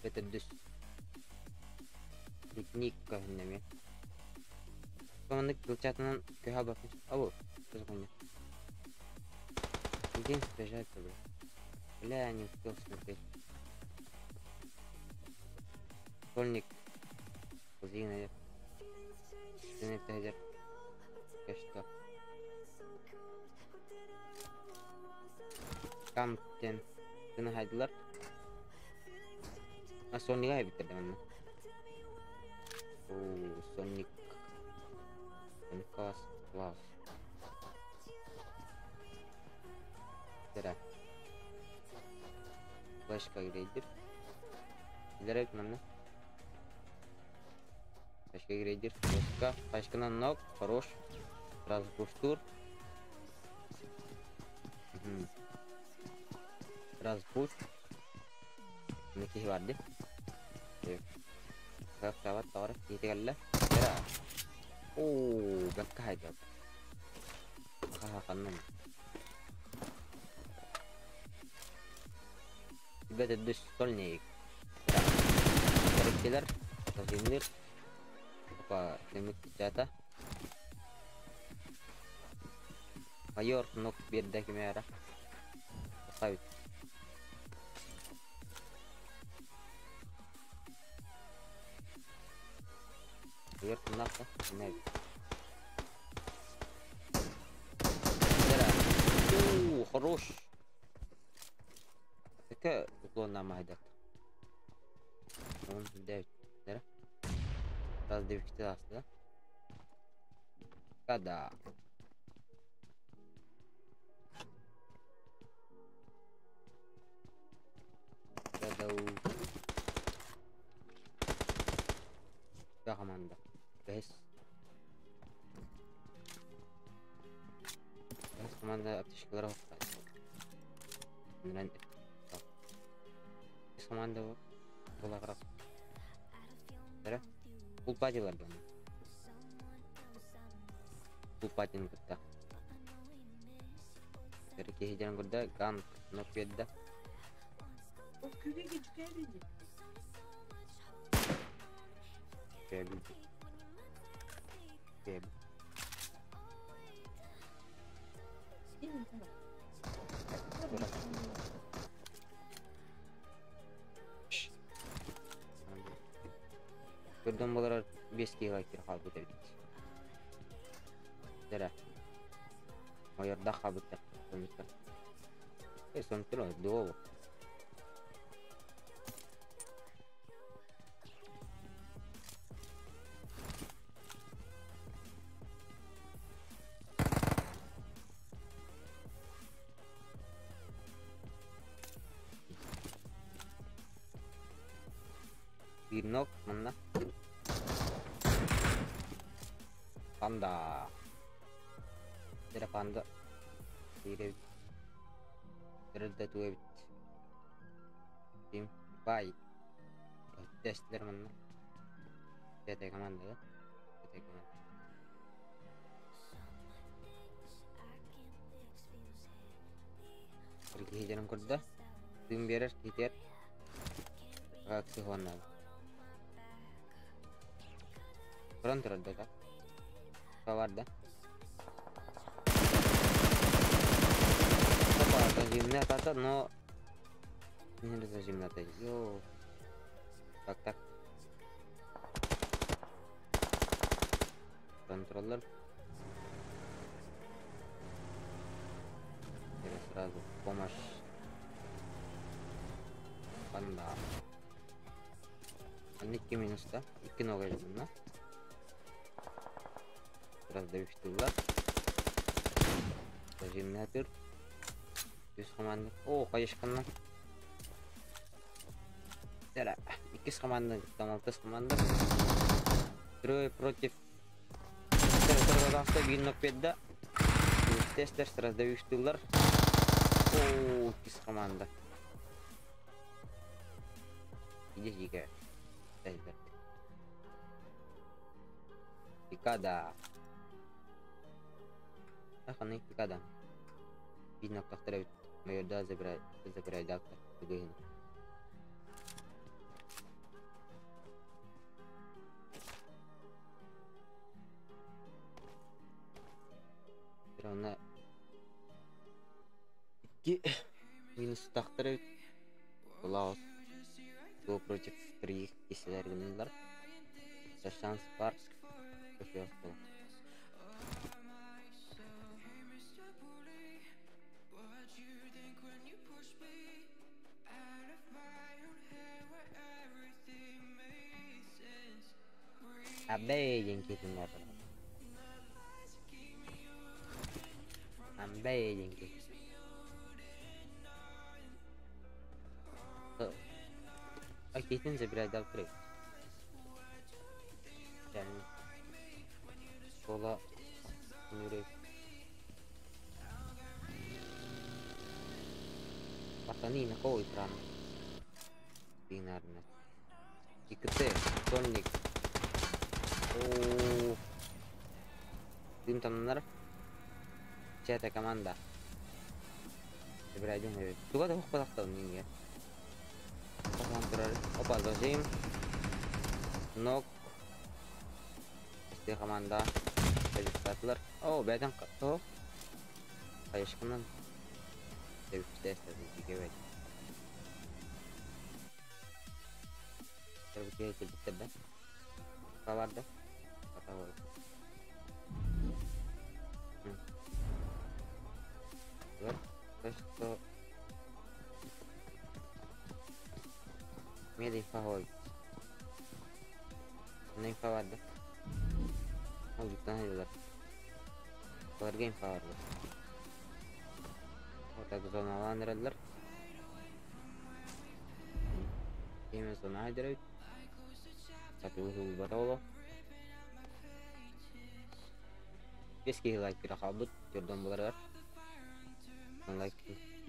Это дус. Литник кахнами. Команда кылчатынан көһә бакын. Абу, что Где сбежать, бля? Бля, не успел смотреть. Школьник. Кузина. Что? Камтен. Тына хайдылар. А Соннига биттерди манна. О, Сонник. Соник класс, класс. Тера. Флешка грейдер. Илерек манна. Флешка грейдер. Флешка. Флешканан ног. Хорош. Сразу пуштур. Сразу пуш. Ники барды. Так, тават, тавар. Ките Тера. О, бакка хайда. Ха, ханнам. Ребята, дүс стольник. Корректилер, зажимнир. Опа, лимит чата. Майор, ног берді кемера. Поставить. Майор, нахта, не. О, хорош. Така уклон майдат. Он 9. Да? Раз 9 да? Когда? Когда у команда. Бес. Бес команда аптечкалар команда булагырак. Да? Пулпатилар дьоно. Пулпатины кытта. Кэрэ киһи диэн курда ганг нок биэрдэ. Ол күгэ дьүкээбил. Кээбил. Кээбил. Көрдөн буолар 5 киһи лайктыр хаалбыт эбит. Дэрэ. Ойордох хаалбыттар. Сонуттар. Э, сонуттар дуо. Биир ног манна. Панда. Дэрэ панда. Биир эбит. Дэрэ туу эбит. Тим бай. Тестилер манна. Пятая команда, да? Пятая команда. Киһи дьонун көрдө. Тыын биэрэр, киһитигэр Аксыһуоннаах. Туран турар да так. Бар да. Опа, зажимная атака, но не зажимная атака. Йоу. Так, так. Контроллер. Теперь сразу помощь. Панда. Анна 2 минуста. 2 нога ждунна. Сразу добивтылар. Зажимная тыр. Үс команда. О, хайышканна. Тера. Иккис команда, там алтыс команда. Трое против. Тахта биир нок биэрдэ. Тестер сразу добивтылар. О, иккис команда. Иди жигэ. Пикада. Аханы пикада. Биир ноктахтар эбит. Майорда забирай, забирайдаактар. Тугуһун. Равно икки минустахтар эбит. Лаос. Го против троих киселер гыннылар. Шанс бар. Абэй диэн киһитин Амбэй диэн киһи. А киһитин забирай дал турай. Yani Sola Nure Пацаны, на кого экран? Бинарно. ИКТ, сольник. О, Дым там нар. Чья это команда? Забирай, идем. Туга да хоппатахтан нинге. Опа, зажим. Нок. Исте команда. Результатлар. О, бәден то. Хайышкынан. Тебиптес, кэлбиттэр да. Бар да. То что Меда инфа ой. Онно инфа бар да. Ол буттан айдылар. Баларга инфа бар да. Вот так зоналаан эрэллэр. Кеме зона айдырабит. Сатылы сылбата оло. Бес киһи лайк кире хаалбыт, төрдөн буларыгар. Лайк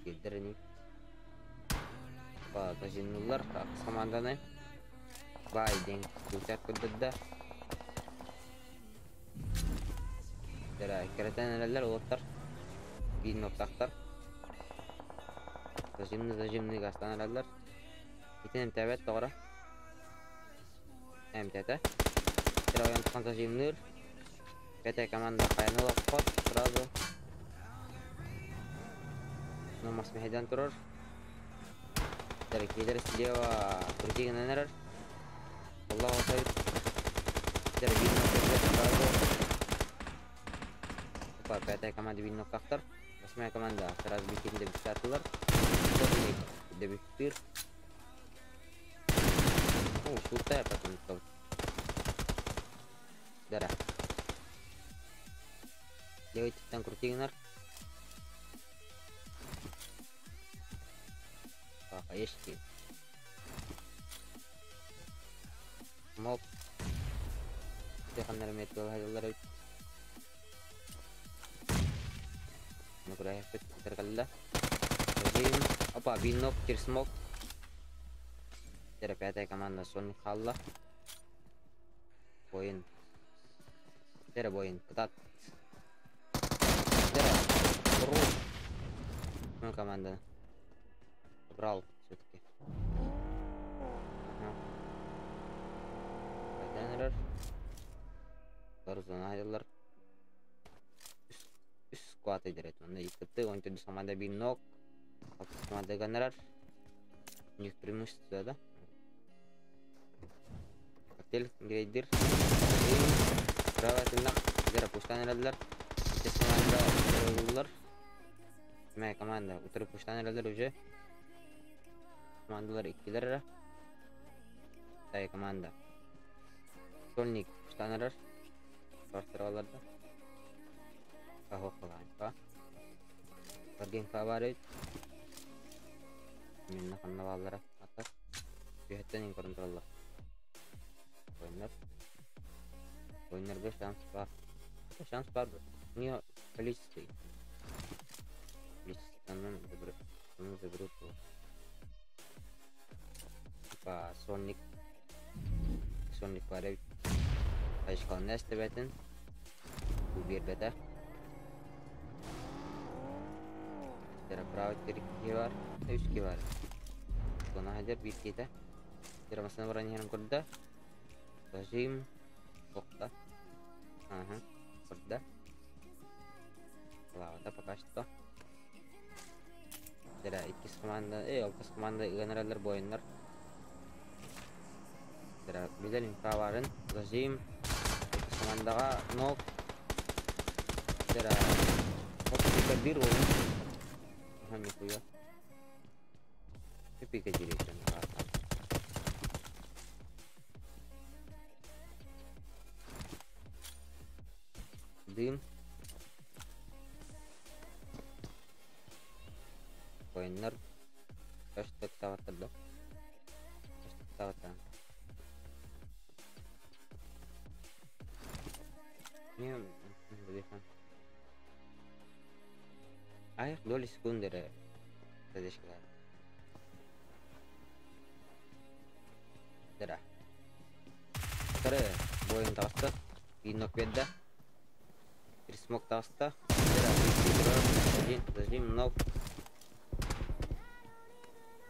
киирдер ини. Зажиннулар команданы. Бай диэн күүтэр көрдөрдө. Кэрэтэн эрэллэр уолаттар. Биир нуоктаахтар. Зажимный зажимный газтаан эрэллэр. Итин эмтээбэт тоҕоро. Эмтээтэ. Сир ойон тухан зажимныыр. Пятая команда хайаны олоххот сразу. Ну, мас мэһэйдэн турар. Киилэр слева крутигынан эрэр. Аллах отойут. Биир сразу. Опа, пятая команда биир ноктахтар. Восьмая команда сразу бикин дебютатылар. Дебюттыр. О, шутая потом. Дара. Левый крутигнар. Хаешки. Мок. Теханнар метал хайдалар. Нукурай теркалла. Режим. Опа, бинок, кирсмок. Пятая команда Соник Халла. Боин. Тера боин. Кытат. Тера. Ну, команда. Брал все-таки. Ага. Қайдан Барзона Үс сквад идерет. Онда иккітті, он төрдүс команда бир нок. Алтыс команда гонорар. У них преимущество, да? Коктейль, грейдер. Право тыннак. Зера пуштан эрадылар. Иккис команда улар. Мә команда утырып пуштан эрадылар уже. Командалар иккилер. Тай команда. Сольник пуштан эрар. Квартираларда. Кахо калаан. Барген кабары. Минна ханна баллара. Ата. Бүйеттен контролла. Ойнар. Ойнарга шанс бар. Шанс бар. У нее количество. Количество заберут. Заберут его. Типа Сонник. Сонник бар. Айшкал нестебетин. Бу бербете. Тера право бар, үч бар. Сона хадер бир кете. Тера масына баран yerин көрдө. Зажим. Тоқта. Ага, көрдө. Лавада пока что. Тера иккис команда, алтыс команда ыганаралар бойыннар. Тера билер инфа барын. Зажим. Иккис командага нок. Тера оп бир oyun. Ага, нихуя. Пика директор. Дым. Ойыннар. Каштык сағаттарда. Каштык сағаттар. Не, Аяқ доли секунды задержка. Дара. Вторая бойын тағысты. Бинок берді. Пересмок тағысты. Дара, один, подожди, нок.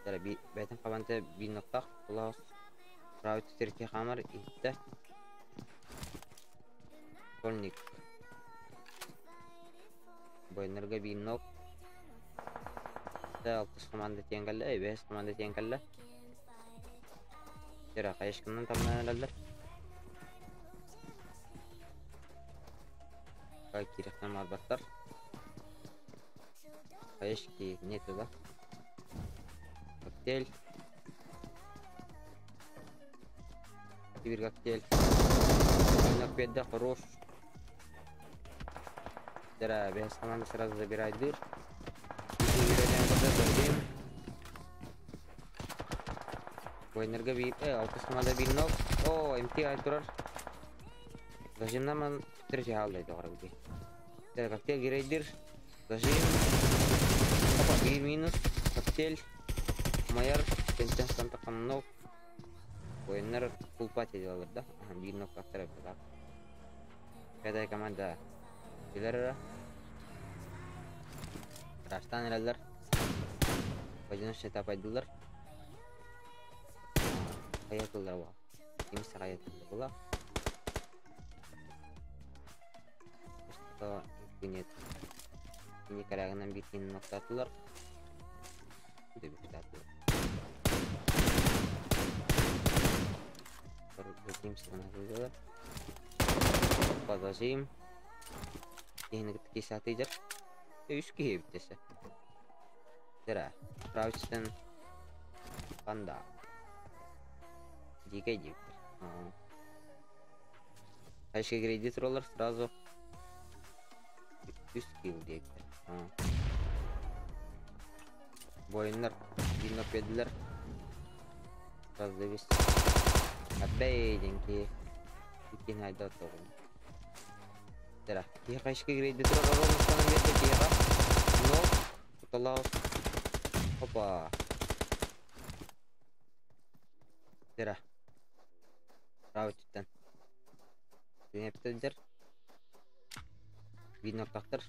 Дара, бәтін қабанты биноктақ. Құлағыз. Правый терке қамыр итті. Школьник. Бойнерге бинок. Алтыс команда тең калла, бес команда тең калла. Тера кайышкыннан тамнан Кай киректен марбаттар. Кайышки нету, да? Коктейль. Бир коктейль. Бинок бедда хорош. Тера бес команда сразу забирает дыр. Ойнерге би, алтыс команда бир нок. О, МТ ай турар. Зажимнаман третий алды доғара. Тера коктейль грейдер. Зажим. Опа, бир минус. Коктейль. Майор. Пентен стантакам нок. Ойнер фулл пати делалар, да? Ага, бир нок коктейль. Пятая команда. Билэр эрэ. Растан эрэллэр. Одиночный тапайдылар. Хайа тыллар була. Кимсе хайа тыллар була. Что нет. Кини карагынан бир кини ноктатылар. Дөбүктатылар. Подложим. Киһини кытта киһи сатыйдыр. Үс киһи эбит. Дера. Правчтан панда. Дикий диктор. Хайшка кредит роллер сразу үс килл диэбиттэр. Воиннар вино педлер. Раздавись. Абэй деньги. Иккин айда тоҕун. Дера. Киһи хайшка кредит роллер берді киһиэхэ. Но куталаус. Опа. Дера. Правый түттен. Динептедер. Видно тактыр.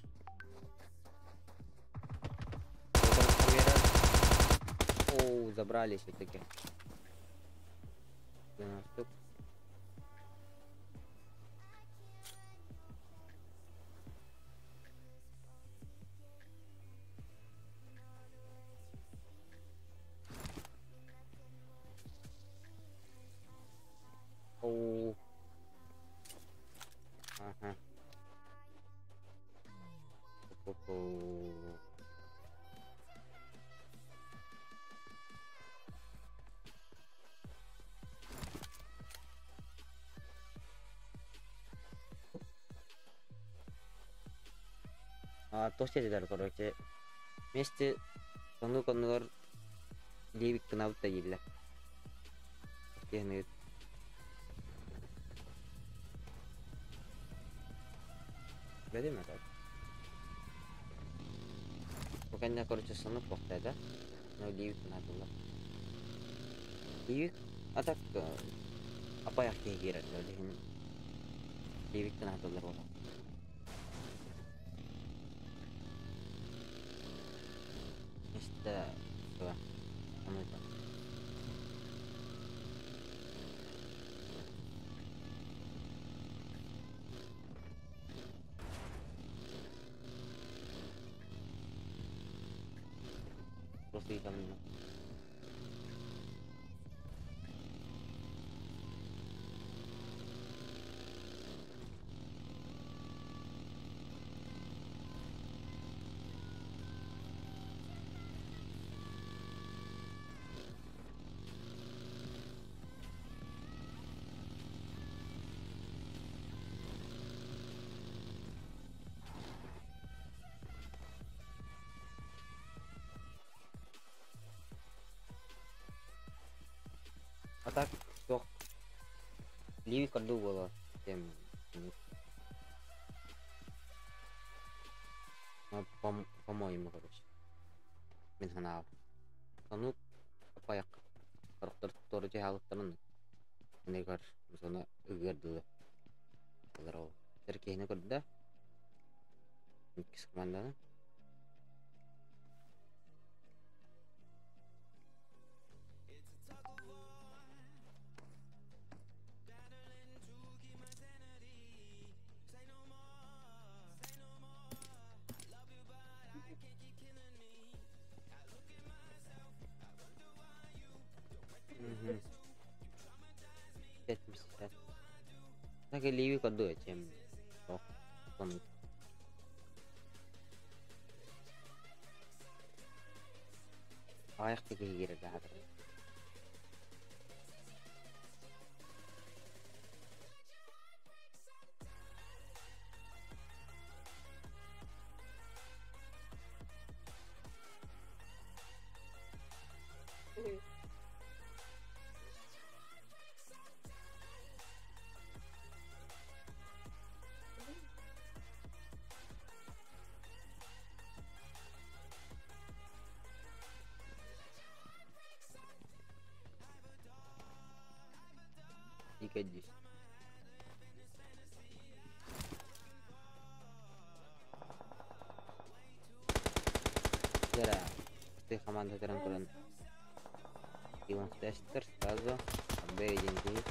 Оу, забрали все-таки. Штук. Оу. Ага. Пу-пу-пу. А, то сетилер, короче. Вместе сону коннугар левик кынабыт да дииллэр. Киһини Бэдим это. Бу кэннэ, короче, сонук да? Но левик кынатылар. Левик, а так апаяк киһи киирэр диһин левик кынатылар буолар. Месте Ону Просто и там. А так, суох. Ливик ордуу буолар. Тем. По-моему, короче. Мин ханаабар. Ону апаяк. Сорохтор туора дьаһалыктарын аныгар соно ыгыар дылы. Олар ол. Тэр киһини көрдө. Иккис команданы. Пять. Так и ливик ордуу чем. Ох, он. Аяқ киһи киирэр даҕатар. Дикая. Команда туран көрөн Тестер сразу Б1 киһи.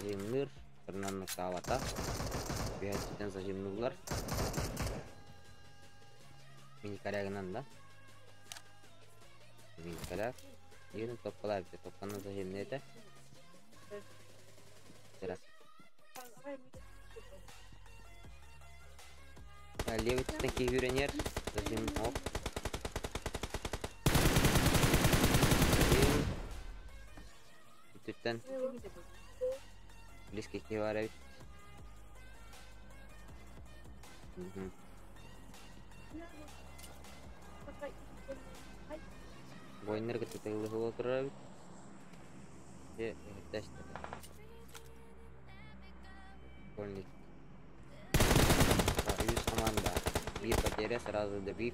Зажимныр, турнан таабата. Бэһэттэн зажимнулар. Мини корягынан да. Мини коряк. Юны топкалар бите, топканы зажимнете. Раз. Левый такие юренер. Зажим, оп. Зажим. Үтүттэн близкий киһи эбит. Бойнер кытта тыгылы турар эбит. Же, Школьник. Үс команда. Биир потеря, сразу добив.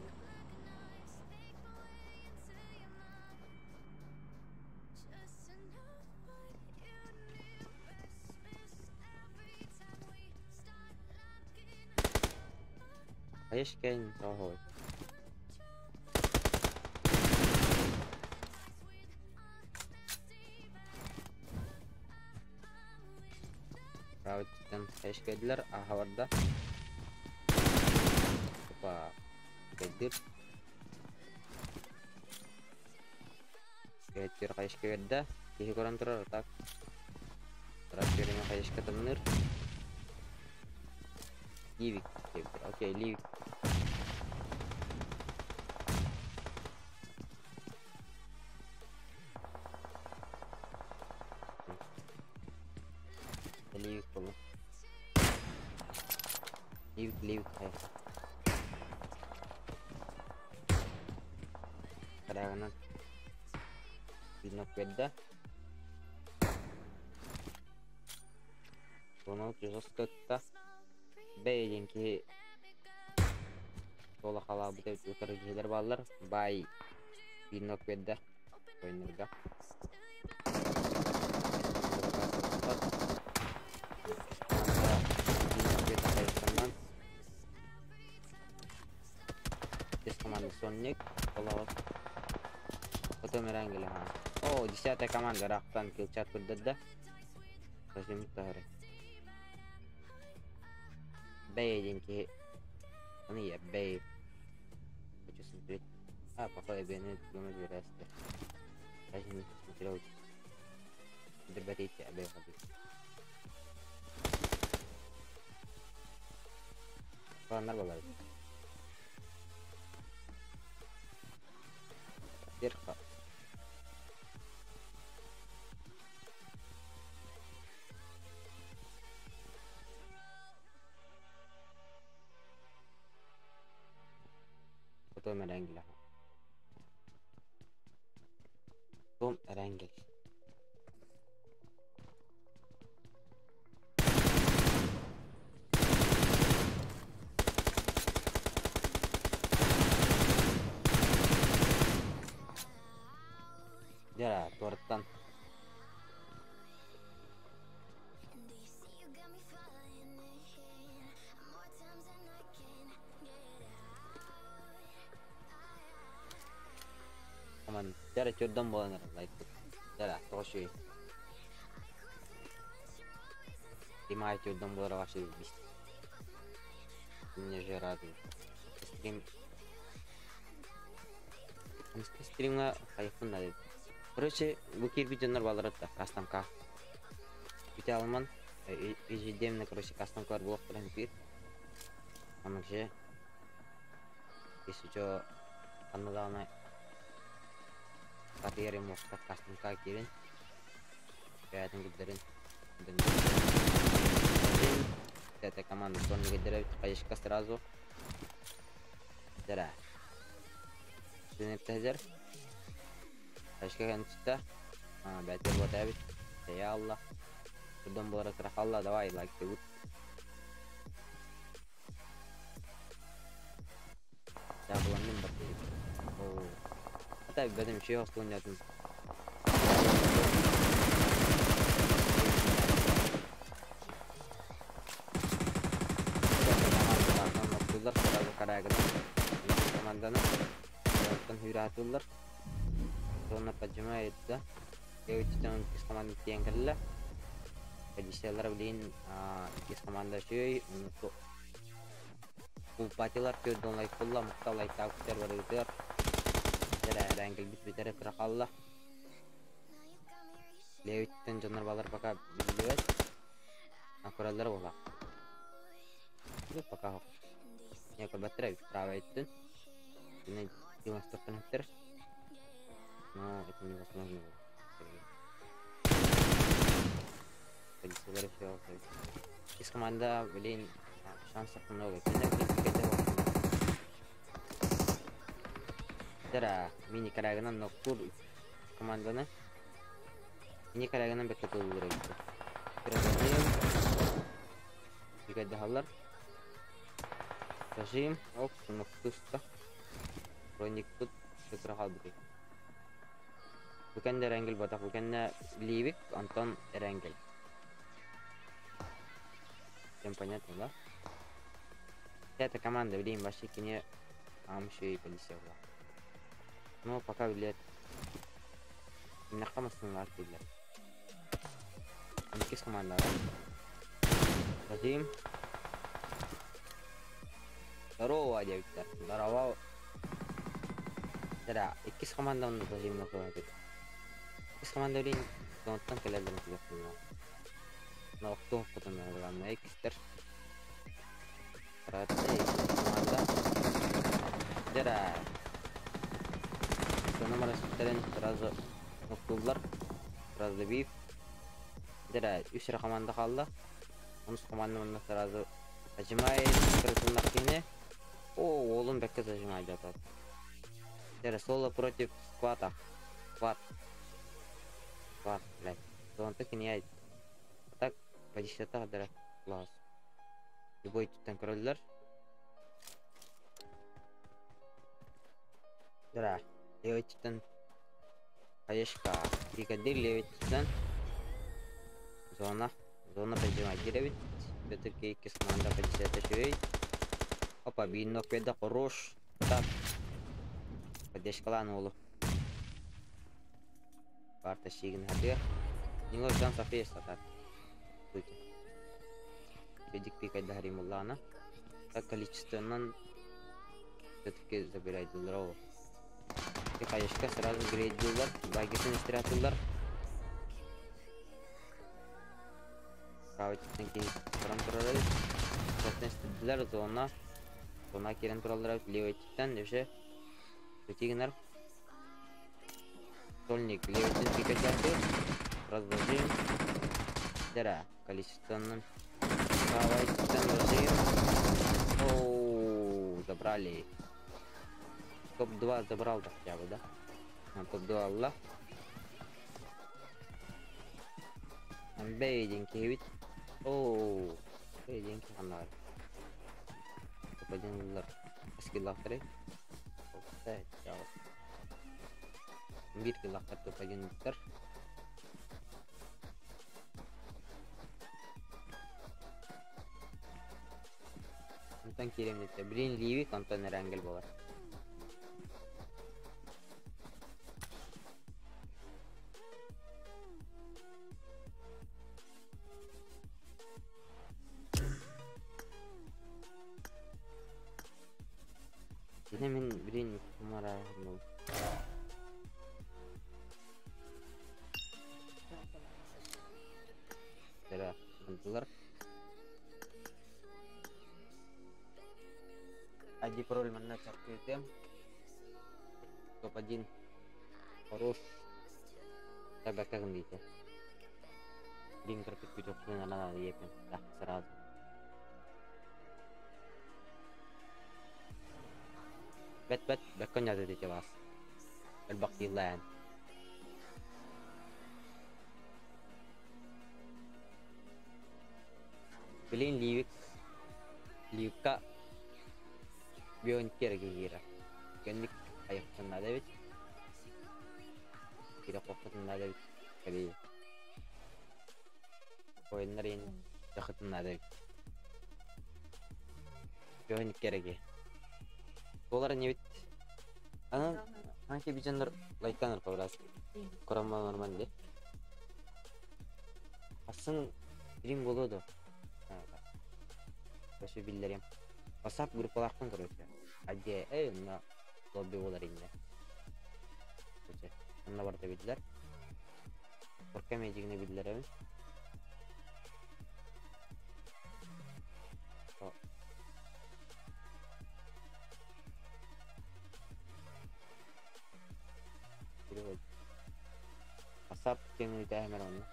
Хаешкин тоҕой. Правыттан хаешкайдылар, аха барда. Опа. Кайдыр. Кайдыр хаешка берді. Киһи көрөн турар, так. Турар береме хаешка тымныр. Ливик. Окей, Ливик. Ливик болу. Ливик, Ливик, хай. Карагынан. Бинок берді. Тону жестко Бэйден киһи тола халаабыт утары киһилэр бааллар. Бай бинок берді. Ойнырга. Команда Сонник, Потом Эрангеля. О, 10-я команда Рахтан килчат көрдөрдө. Зажим тахары. Бэй киһи. Аны я бэй. Хочу смотреть. А, походу я не думаю, вересте. Даже не посмотрел. Дербатите, абэй ходи. Планнар балар. Верха. Потом Эрангеля. Том Эрангель. Дера, торттан. Аман, дера төрдөн боланар, лайк. Дера, тоғышүй. Димай төрдөн болар вообще бис. Мне же радует. Стрим. Стримга хайфын да. Короче, бу кирпиченнер балар да, кастомка. Бите алман, ежедневно, короче, кастомкалар блок туран бир. Аны же, если чё, аннадағына карьере мохта кастомка кирин. Пятым гидерин. Эта команда сонный гидерин, хаешка сразу. Дара. Сенеп тәзер. Хаешка كانت ستة. بعتبر وتابت. يا الله. قدام بورك راح الله давай лайк تقول. Табыланным бар. О. Ата бедем şey olsun yazdım. Команданы. Зонаттан сүүрэ сатыыллар. Зона поджимает, да. Өттүттэн иккис команда тиийэн кэллэ. Позициялара билигин иккис команда үчүгэй. Кулпатилар 40 лайк булла, махтал лайктаабыттар барыгытыгар. Эрээн кэлбит бүтэрэ кыра хаалла. Левиттэн дьоннор балар пока биллибэт. Аккураллара буолла. Пока не көрбөттөр эбит правый өттүн. Кини 94 Но это невозможно было. Позициялары все Из команда, блин, шансов много. Дара, мини карагынан ноктур команданы. Мини карагынан бекке тыллыр эбит. Бигайдаһаллар. Зажим. Оп, ноктуста. Броникпут кытыра хаалбытый. Бу кэннэ Эрэнгил ботах, бу кэннэ Ливик, онтон Эрэнгил. Всем понятно, да? Эта команда, блин, вообще кине ам еще и полиция была. Ну, пока билет. Минахка массыналар киирдилэр. Иккис команда. Зажим. Здорово, диэбиттэр. Здорово. Дара, иккис команда онно зажимна кылаабыт. Иккис команда блин, онтон кэлэллэрин күлүөхтүнэ. Но охтуохпутун главное иккистэр. Команда. Дара. Сону сүттэрин сразу ноктууллар. Сразу добив. Дара, үс эрэ команда хаалла. Онус команда манна сразу зажимает кырытыннар киһини. О, уолун бэккэ зажимает. Дара, соло против сквата. Скват. Скват, блядь. Зонта кини Так, позицията дара. Класс. Любой түттен көрөллөр. Дара, левый түттен Хаешка. Бригадир левый түттен. Зона. Зона поджимать эбит. Все-таки иккис команда позицията үчүгэй. Опа, биир нок биэрдэ хорош. Так. Поддержкалаан уолу. Карта сиигин хатыа. У него шансов есть атак. Сути. Педик пикайдаһар буллаҕына. Так количественно все-таки забирайдылар ол. Хаешка сразу грейдилар, багетин истиратылар. Правый кийин туран турар эбит. Зона. Зона киирэн тураллар эбит левый өттүттэн уже Өтигинер. Сольник левый өттүн пикачаты. Разложим. Дара, количественно. Правый өттүттэн ложим. Оу, забрали. Топ-2 забрал да хотя бы, да? А, топ-2 Аллах. Бэйдин киһибит. Оу, бэйдин ханнар. Топ-1 ыллар. Скиллахтары. Биир киллахтар топ-1 ыттар. Онтон киирэммит. Блин, Ливик, онтон Эрэнгел буолар. Динэ мин блин кумара ыллар. ID пароль манна чаркыытыам. Топ-1. Хорош. Табакагын диите. Блин, кырпыт күтөхпүн ана диэпин. Да, сразу. Бэт бэт бэккон язы дите вас. Элбактыылаан. Блин, Ливик. Ливка Бионкер киира. Кэнник айахтан наада эбит. Кире қоққытын наада эбит. Скорее. Ойыннар ен жақытын наада эбит. Бионкер ки. Олар не бит? Ана Анки бижандар лайктаныр по-братски. Корамма нормально де. Асын стрим болуду. Вообще биллерем. WhatsApp группалаахпын, короче. Адде, на лобби болар инде. Короче, онна барда билдер. Корка медигine биллеребин. О. Перевод. WhatsApp кеңи тәһмер онна.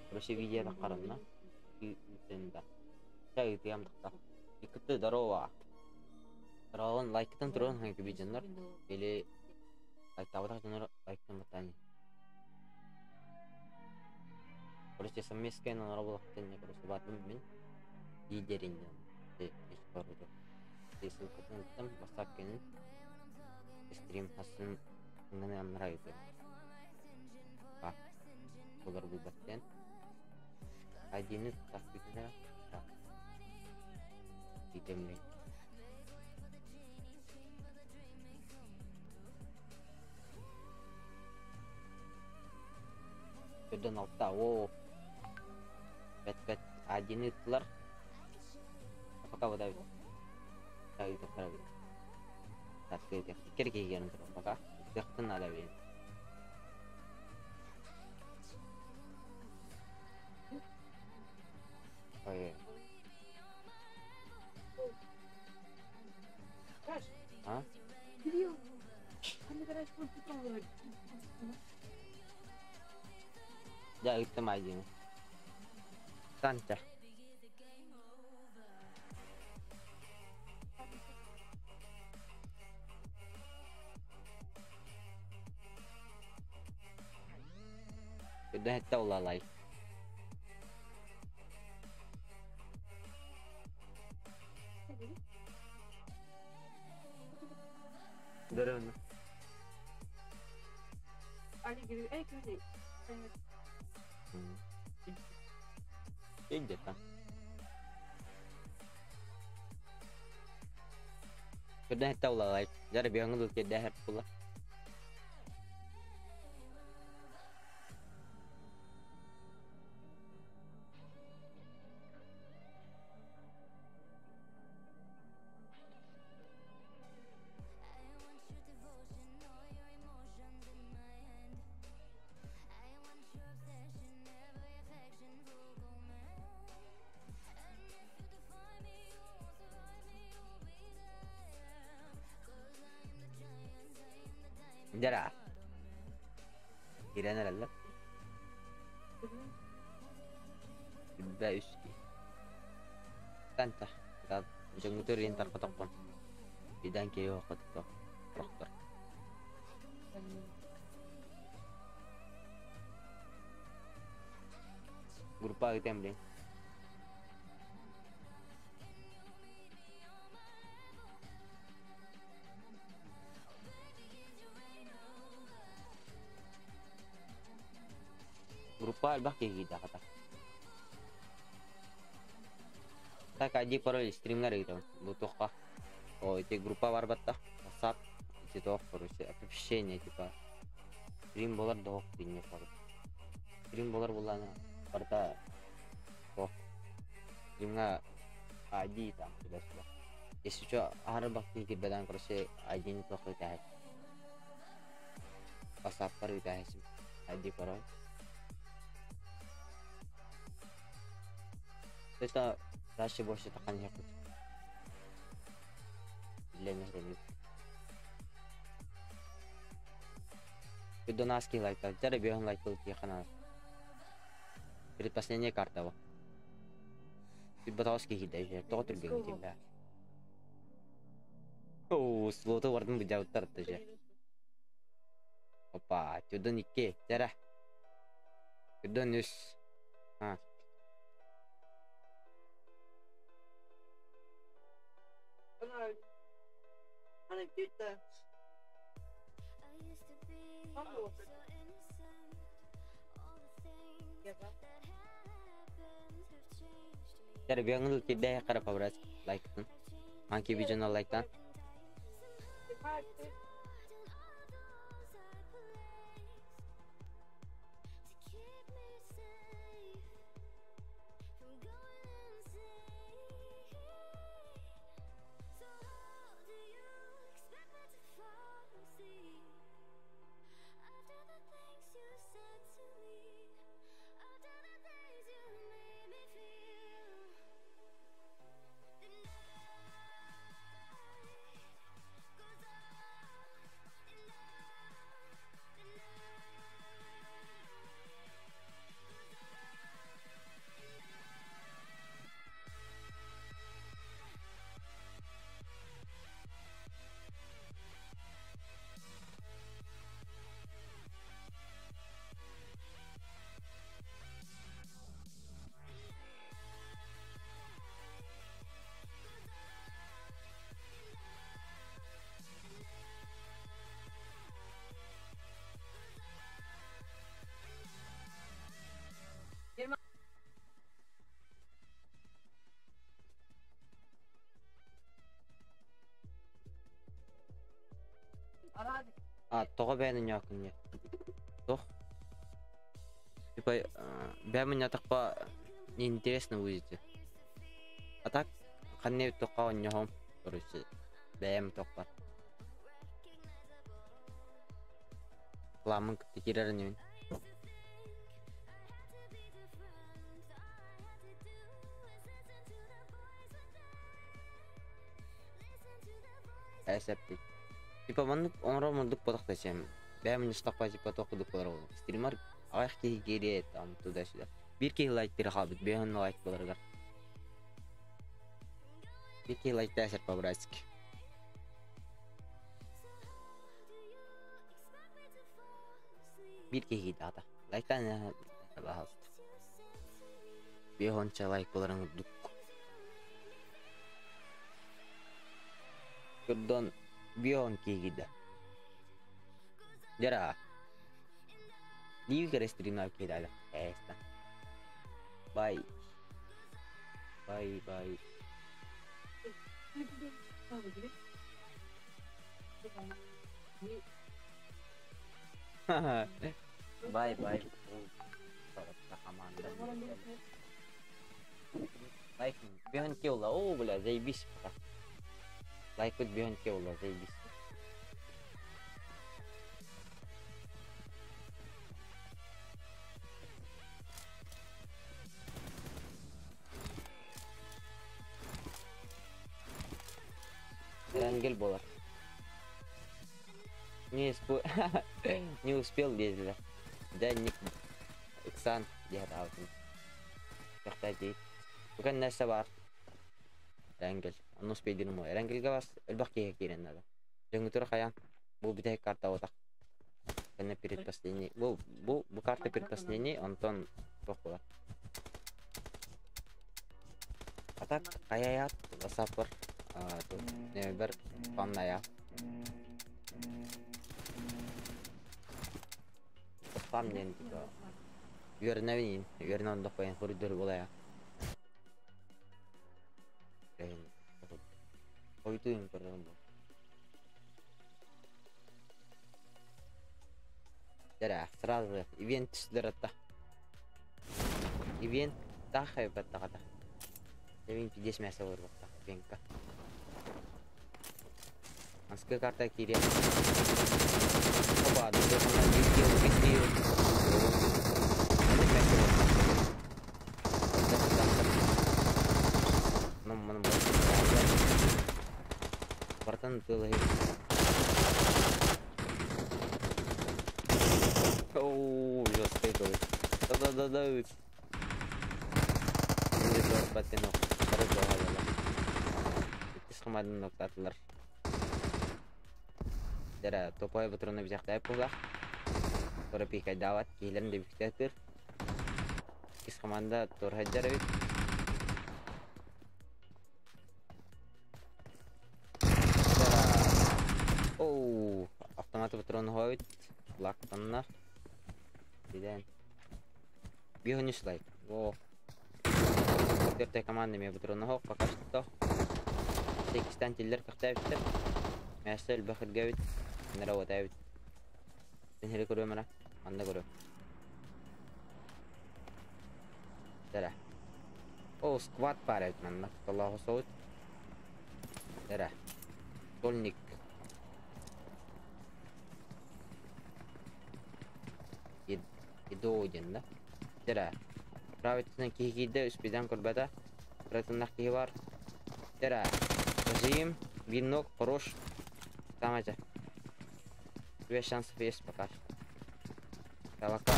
Короче, видео таққарынна. Үтенда. Чай тыям тақта. Иккіті здорово. Здорово, лайктан туран ханки бижаннар. Или лайктабатах дьоннор лайктан баттани. Короче, совместно на работах, короче, бардым мин. Лидерин. Ссылкатын там WhatsApp кенин. Стрим хасын ngene нравится. А. Болар бу баттен. Один так битне. Так. Итемли. Төрдөн алта. О. Бет бет один ыттылар. Пока вода. Так, это Так, керек екенін тұр пока. Тықтын ала берейін. Ой. Каш, А? Кирилл, ханнык эрэ компьютер. Дьэ, ыттым айдыны. Санча. Үрдэн хетте улалай. Дөрөну. Али гири, эй, кирди. Где-то. Үрдэн хетте улалай. Жары бияңы дул кедде хеп була. Жара. Кирен эрэллэр. Үрбэ үс. Танта. Дьоҥҥутугар иһин тарпатахпын. Идан киһи уоххатыта сорохтор. Группа ыытыам блин. Группа элбэх киһи киирдэ хата. Так, ID пароль стримнар ыытабын. Бу туохха? О, ити группа бар батта. WhatsApp, ити туох, короче, оповещение типа. Стрим болар да динне пароль. Стрим болар буллана барда туох. Стримҥа ID там туда-сюда. Если что, аһары бах киһи кирбэдэн, короче, ID-ни туох ыытаһай. WhatsApp-пар ыытаһайсым. ID пароль. Это дальше больше тахан якут. Билен Донаски лайк, жары бьон лайк хана. Предпоследняя карта во. Батауски хида тоҕо түргэн тимбэ. Оо, слоту бардын быдьабыттар же. Опа, түрдөн икки, жара. Түрдөн үс. А. Ана күйті. Ана Жары бьоңул кирдэ кара по-братски лайктын. Анки видеону лайктан. А, тоҕо бэйэн онньооккун диye. Туох? Типа, бэйэм онньоотохпо неинтересно будет. А так, ханна эбит туохха оонньоһом, короче, бэйэм туохпар. Кыламмын кытта киирэр инибин. Эсэппит. Типа маннык оҥорор мурдук ботох дэсэм. Бэйэм мунньустахпа типа туох курдук буолар буолуо. Стример аҕыйах киһи киириэ там туда-сюда. Биир киһи лайктыыра хаалбыт, биэһин лайк буоларыгар. Биир киһи лайктаа сэр по-братски. Биир киһи даата. Лайктаан пожалуйста. Биэһонча лайк буоларын курдук. Көрдөн бион киһи Дьара. Диир кэрэ стримнар киһи Эста. Бай. Бай бай. Бай бай. Команда. Лайк биһан килла. О, бля, заебись пока. Лайкпыт биһан килла, заебись. Эренгел буолар. Не, испу... не успел диэтилэр. Дэ ник ыксаан диэхэ таабытым. Көхтөөх дии. Бүгэн нәрсэ баар. Эренгел. Онно успейдиирим буолуо. Эренгелгэ бас элбэх киһи киирэн наада. Дьоҥҥутугар хайаан бу бүтэһик карта буотах. Кэннэ предпоследний. Бу карта предпоследний, онтон туох буолар. А так хайаят ватсаппар нөмөр спамная. Спам диэн типа үөрэнэбин үөрэнэ оннохпойн хоруйдур буолайа. Хойутуйун көрөрүм бу. Дэрэ, сразу ивент түстүлэр атта. Ивент таах эбэттаҕата. Ивент 10 мясо олорбуттах ивентка. Маскы карта киириэ. Опа, духовна биг дил, биг дил. Маннык мясо буолла. Ну, маны Бартан тылы. Оу, жесткий был. Да-да-да-да. Баттен бары буолла. Иккис хамаадын ноктаатылар. Дэрэ, топой патроны бизэхтэй буолла. Тора пикайдаабат, киһилэрин да бүктэтир. Иккис команда турһайдар эбит. Оу, автоматы патроны хообит. Лактанна. Биден. Биһүнүс лайк. О. Төртэй команда эмиэ патроны хоох пока что. Секистэн тиллер көхтөөбүттэр. Мясо элбэх үргэбит. Нера уотаабит. Син көрүөм эрэ. Манна көрүөм. Дэрэ. О, сквад баар эбит манна. Толооһу соҕут. Дэрэ. Сольник. Идо диэн да. Дэрэ. Правительственный киһи киирдэ, үспүтэн көрбөтө. Кыратыннах киһи бар. Дэрэ. Зажим. Винок, хорош. Там это. Без шансов есть пока что. Табака. О,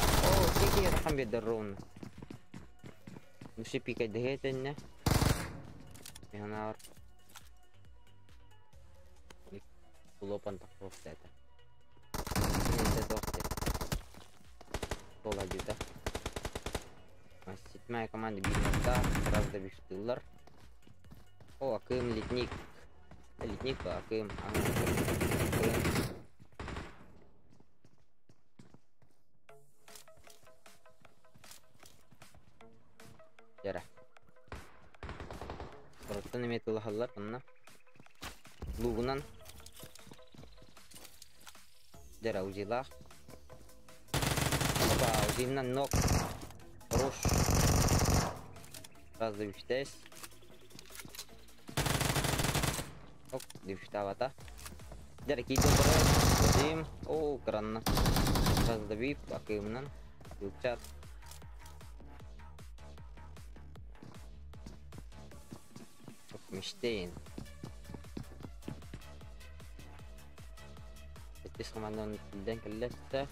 киһи рахан биэрдэр ровно. Муси пикайдыһы этэннэ. Механаар. Улопан тахсыбыт этэ. Тола дьита. Седьмая команда биир сразу добивтыллар. О, Акым, летник. Летник, Акым. Акым. Дьэрэ. Бороттон эмиэ тылаһаллар онно. Лугунан. Дьэ УЗИлаах. Опа, УЗИнан нок. Хорош. Раз дөбүштэс. Оп, дөбүштаабата. Дьэ киирдэ Зажим. О, кыранна. Раз добив, акыымынан. Ылчат. Мечтейн. Иккис командан тилден кэллэттэ.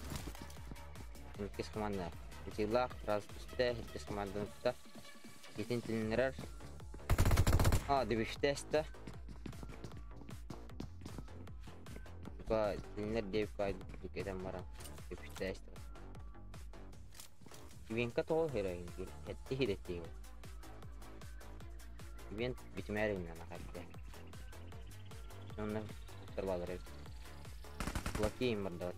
Иккис команда. Итилах раз түстэ, иккис командан тутта. Итин тилиннэрэр. А, дөбүштэстэ. Тука тилиннэр диэбит курдук этэн баран дөбүштэстэ. Ивенка тоҕо херайын этти хирэттиги. Ивент бүтүмээр гына хатта. Онно туттар эбит. Лакейм бардават.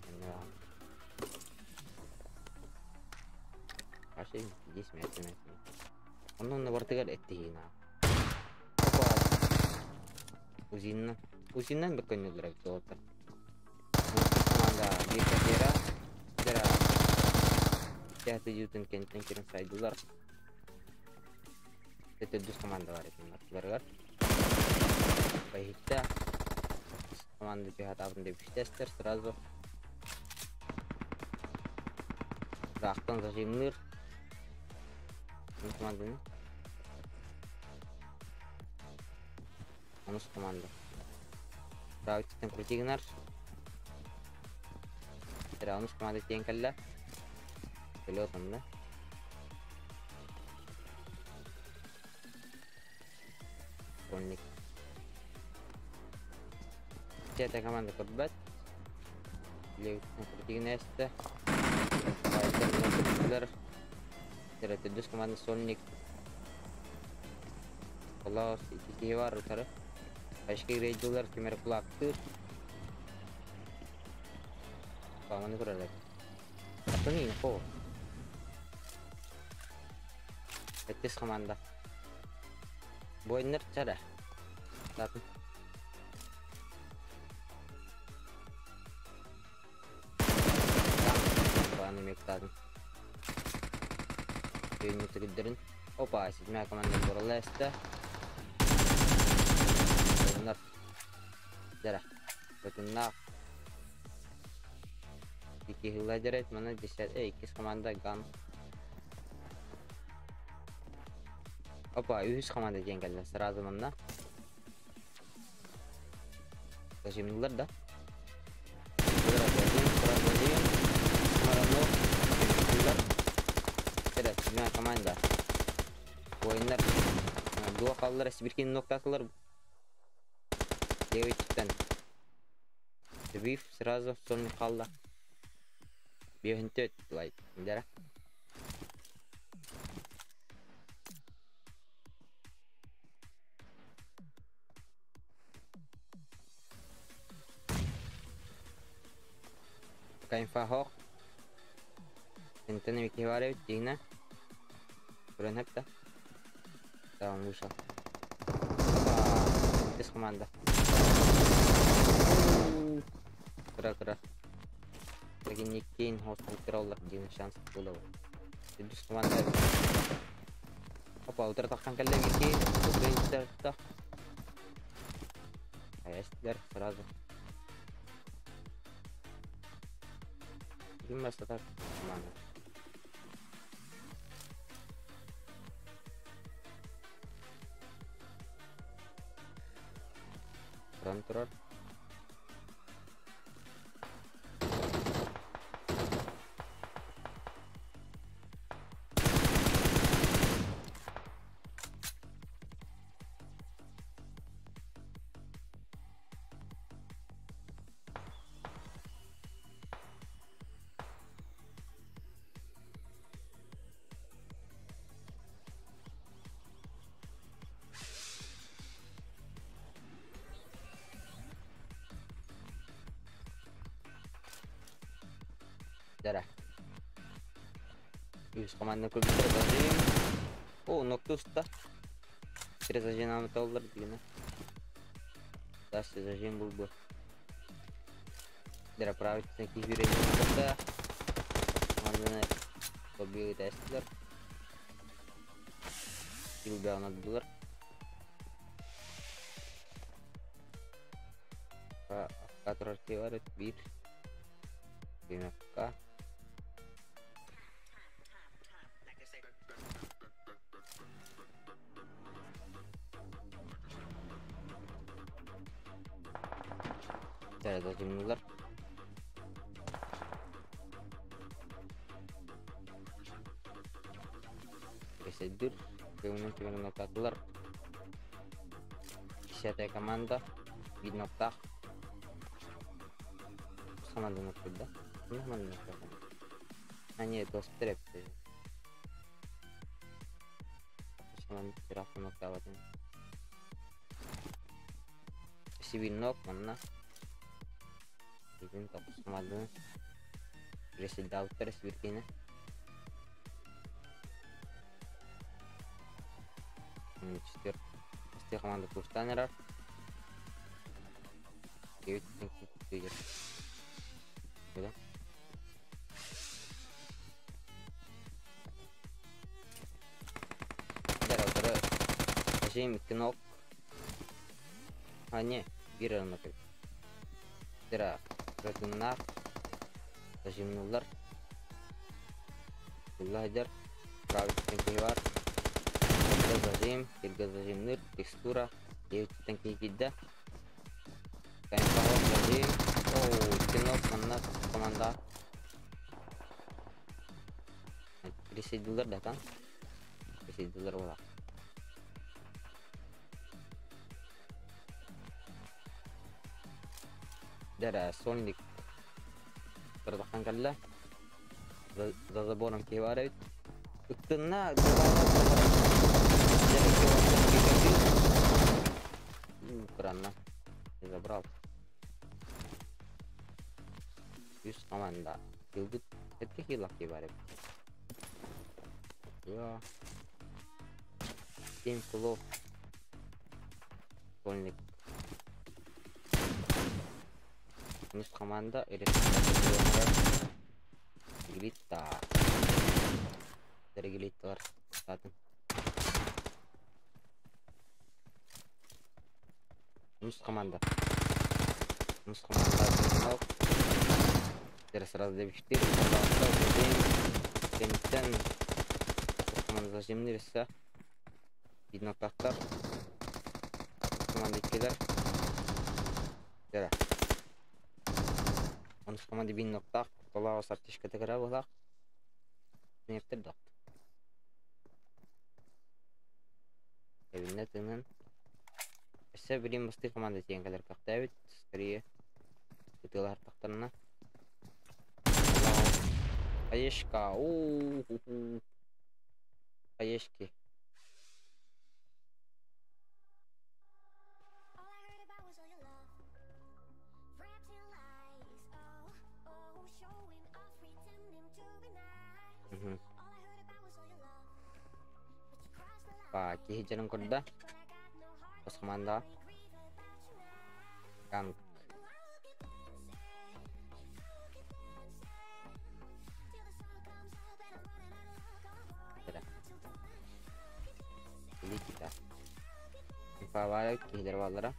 Аши 10 метр метр. Онно бартыгар эттихина. Опа. Узинна. Узиннан бөккөннүлөр эбит олоттар. Команда бир катера. Дера. Театр ютын кенттен кирен сайдылар. Это дүс команда бар экен аттыларгар. Байхитта. Команда пехатабын деп иштестер сразу. Рахтан зажимныр. Команданы. Онус команда. Правительствен крутигнар. Онус команда тиен калла. Пилотом, да? Конник. Эта команда көрбөт. Крутигнесте. Дүс команда Сольник. Олар ики бар утары. Башка рейдилер кемер кулактыр. Паманы көрөлөр. Атын инфо. Эттис команда. Бойнер чара. Татын. Паны мектадын. Түйүнү. Опа, седьмая команда боролеста. Bunlar. Дара. Бутунна. Ики хилладерет, мана 10, эй, иккис команда ган. Опа, үһүс команда диэн кэллэ сразу манна. Зажимнылар да. Седьмая команда. Ойыннар. Дуа қалдылар, Сибиркин ноктатылар. Девять Добив сразу сольник қалды. Бехін лайк. Дара. Пока инфа хоқ. Интене викиварев дигна. Көрөн. Да, он вышел. Опа! Без команда. Кыра кыра. Таги Кейн хост олар деген шанс было. Дүс команда. Опа, утыр таққан кәлле Кейн. Украинцер Аястылар сразу. Ким бастатар команда. Туран турар. Дара. Үс команда көбүтер зажим. О, ноктуста. Три зажим олар дегені. Дальше зажим был бы. Дьэ, киһи кытта команданы победитель Килбэҕин Турар бар биир Бимакка Дьэ, Бэсэйдир, көҥүлүн түгэнин нокатылар. Десятая команда, биир ноктаах. Команда ноктурда. Ну, команда ноктурда. А, нет, госпиталь эпти. Команда тирах ноктаабатын. Сибир нок, манна. Бүгүн тоқус команданы. Ресилдауттар сибиркини. Четвер. Бастыы команда курстан эрэр. Девять лидер. Куда? Дара, Зажим кинок. А, не, бир аны Дара, протыннар. Зажимнулар. Буллайдер. Правый бар. Зажим, кирге зажимныр, текстура. Девять кийде. Кайнпаҕа зажим. Оу, кинок манна команда. Ресейдилер да там. Ресейдилер ола. Дара Соник Тұрдақан кәлі. За забором киһи бар эбит. Ыттынна. Кыранна. Не забрал. Үс команда. Кылбыт. Этке килак киһи бар эбит. Я. 7 килов. Школьник. Үс команда. Глитта. Глитталар. Сатын. Үс команда. Үс команда. Сразу 4. Кенттен команда зажимны ресе. Видно тақтар. Команда иккилер. Дера. Онус команда бин ноктақ. Тола сартишка тегера булақ. Нефтер докт. Эбинне тынын. Эссе билим басты команда тиен калер кактабит. Скорее. Бутылар тактарына. Хаешка. У-ху-ху. Хаешки. Па, киһи дьонун көрдө. Бас команда. Ганг. Ликита. Инфа киһилер баллара.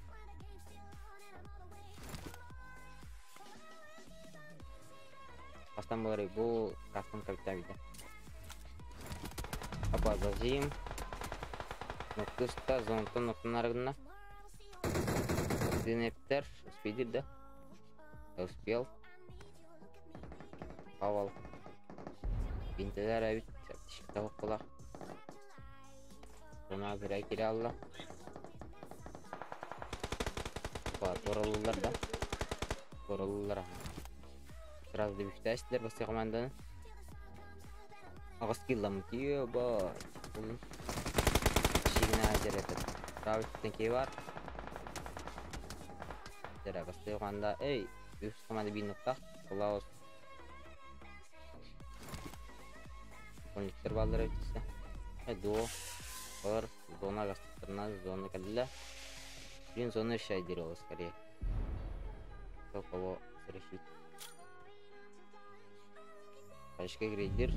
Бастан болар бу кастом капитан виде. Апа зажим. Ноктуста зонтон ноктун. Динептер успедит, да? Успел. Павал. Бинтелер әбит. Тишикте кулак. Зона бирә кире алла. Ба, торалылар да. Торалылар. Сразу дебиштәстилер басты команданы. Ағыз киллам тиө ба. Шигина жеретет. Правый кей бар. Жара басты команда. Эй, үс команда бин нокта. Кулаус. Конниктер баллар өтсе. Э, до. Олар зона гастырна, зона калла. Блин, зона решает дело скорее. Кто кого решить. Хаешка грейдер.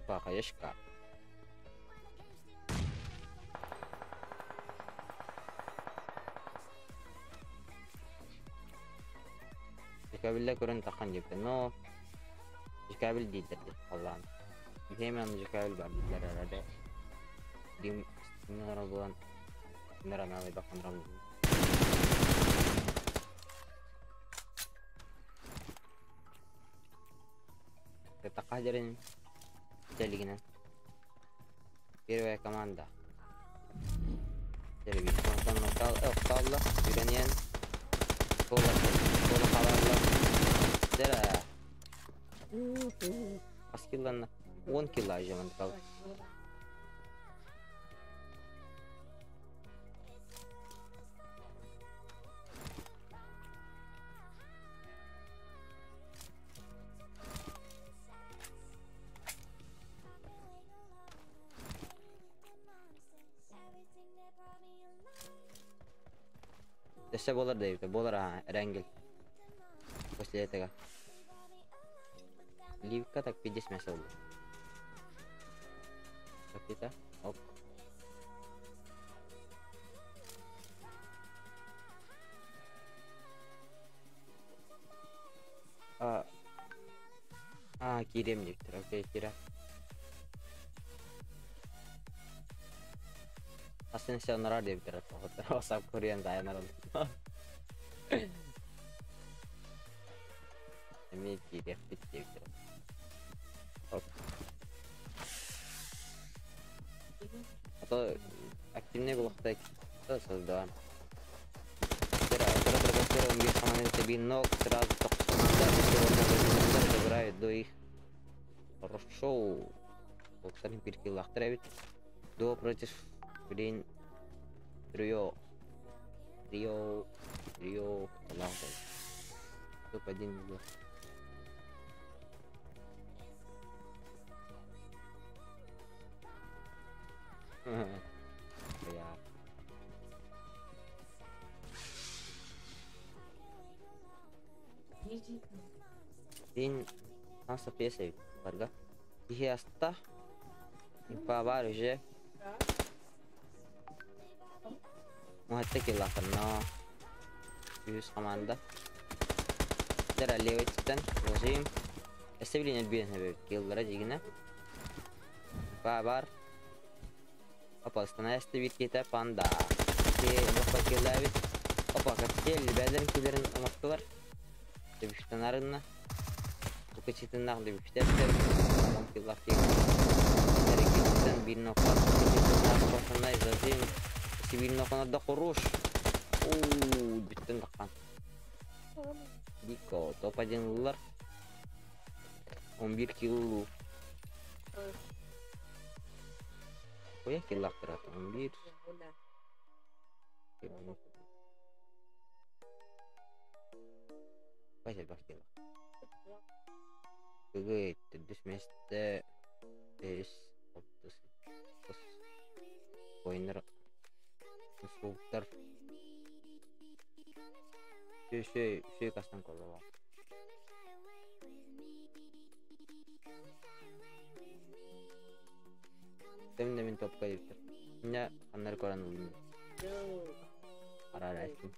Па, хаешка. Декабрьлэ көрөн таххан диэбитэ, но декабрь дииллэр дии халлаан. Биһиэмэ аны декабрь бар дииллэр эрээри дим стимнара буолан кинилэр анаалыйбаккын Такка дэрин тэлигинэн. Первая команда. Телевизионтан охталла, үйренен. Кола, кола халалла. Дера. Хас килланна? 10 килла ажаман кал. Өссө буолар да эбитэ, буолар аа, Эрэнгил. После этого. Ливка так 50 мясо ылла. Ракета. Оп. А, а киириэм диэбиттэр. Окей, киирэ. Астын онорор диэбиттэр. WhatsApp курьен зайанар Эмиэ киириэхпит диэбиттэр. Оп. А то активнее булахтай создаван. Ног сразу забирает до их. Хорошо. Полторы бир киллахтар эбит. До против, блин, трио. Трио. Трио. Топ-1 был. Я. Дин хаса пьеса барга. Ихе аста. Инфа бар уже. Мухатта киллахтарна. Үс команда. Дера левый Зажим. Эссе билин элбиен хебе киллара дигине. Инфа бар. Опа, становится бир кете панда. Ке лопа киллабит. Опа, коктейль бәдерин киллерин оңоттулар. Дебүштен арынна. Укычытыннах дебүштеттер. Он киллах кек. Дерекеттен бир нокат. Кошунай зажим. Си бир ноконорда хорош. Оу, бүттен таккан. Дико, топ-1 ыллар. 11 килл. Коя киллах турат? 11. Бай бах килла. Бүгү түдүс месте 5 6 ойнер суктар. Шүй шүй кастан колова. Тем мин топка диптер. Меня аннар коран улым. Арар айттым.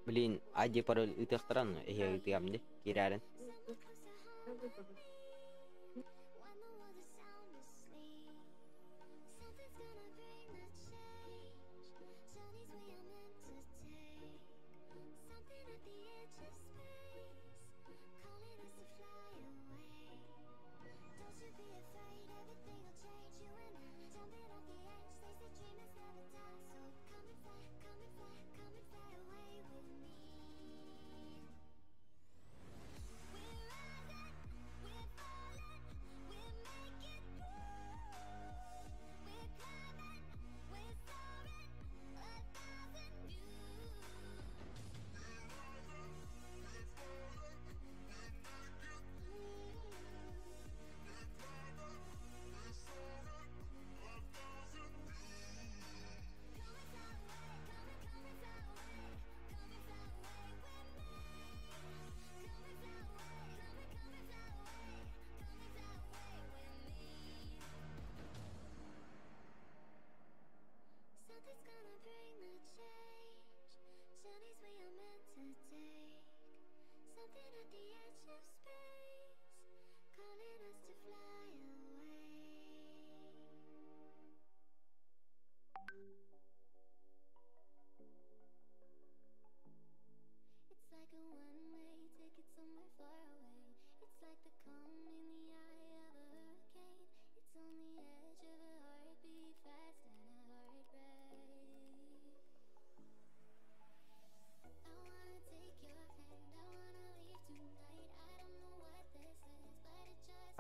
Блин, ID пароль ытыахтаран, эһиэ ытыам ди, киирээрин.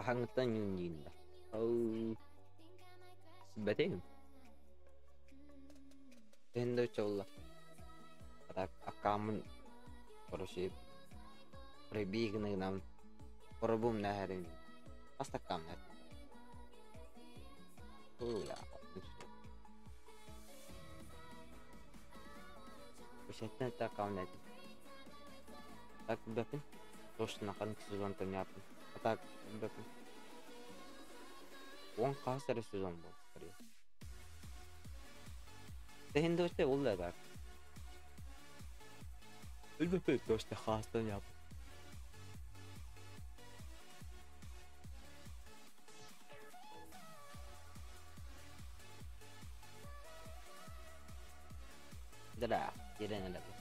Хаһааҥҥыттан ньуун да? Ол билбэтим. Төһөн да оччо буолла. А так аккааммын короче пробей гына гынабын. Коробум нааһарын хас таккаам Үсэттэн таккаам этим. Так билбэппин. Точно ханнык сезонтан яппын. А так билбэппин. Уон хас эрэ сезон буолла скорее. Тэһин да өттө буолла так. Билбэппин точно хаастан яппын. Да, киирэн эрэбин.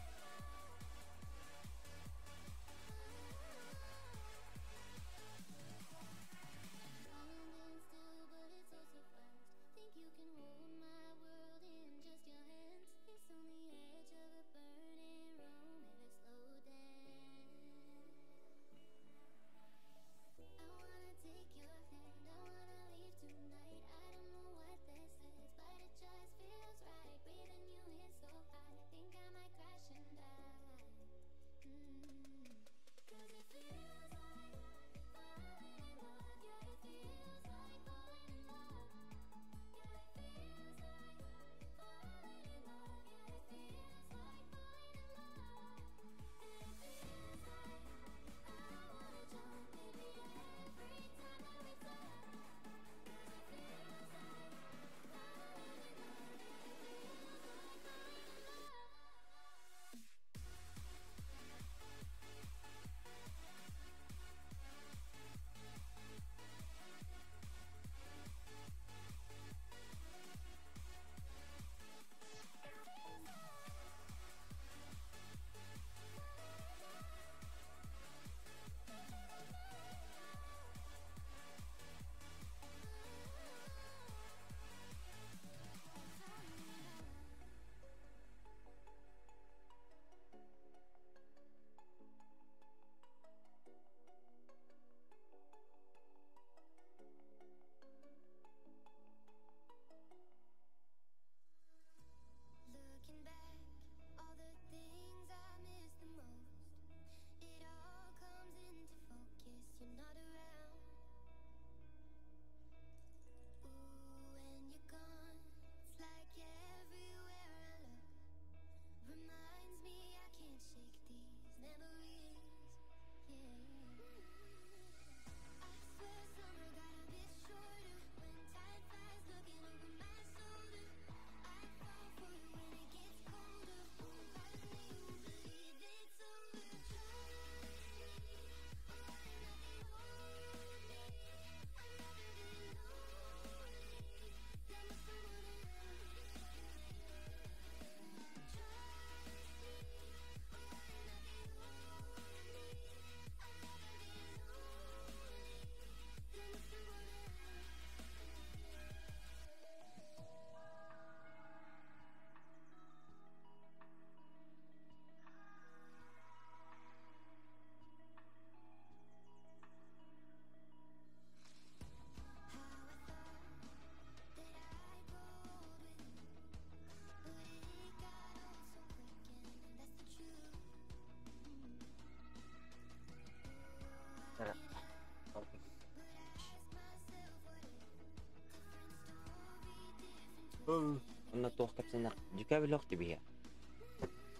Онно туох кэпсэнэр дьүкээбил ох тибиһэ.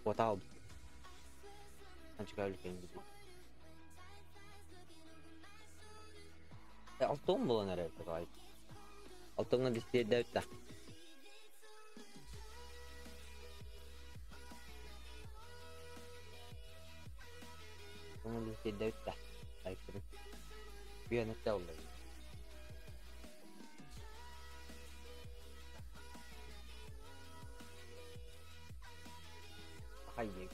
Куотаал дьүкээбил кэлин Алтон буолан эрэр такай. Алтоҥҥа дистиэрдээбит да. Алтоҥҥа дистиэрдээбит да. Айыптырын. Бүөнөттө олла. Хайы.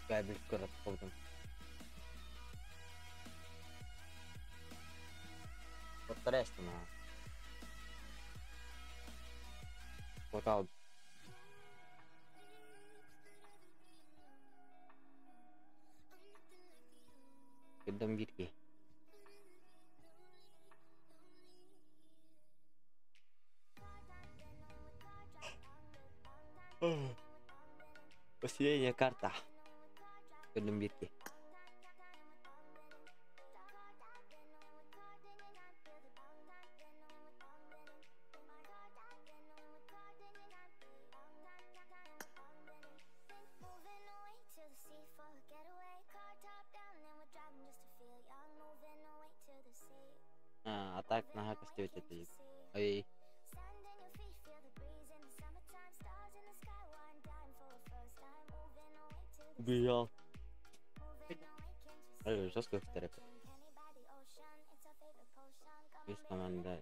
Кабель көрөп болдум. Оттарайсың аа. Куотаал. Көрдөм биир киһи. Последняя карта. Көрдөм биир киһи. А, а так наһаа көстүбэт этэ. Ой. Убежал. Ой, жестко второй. Үс команда.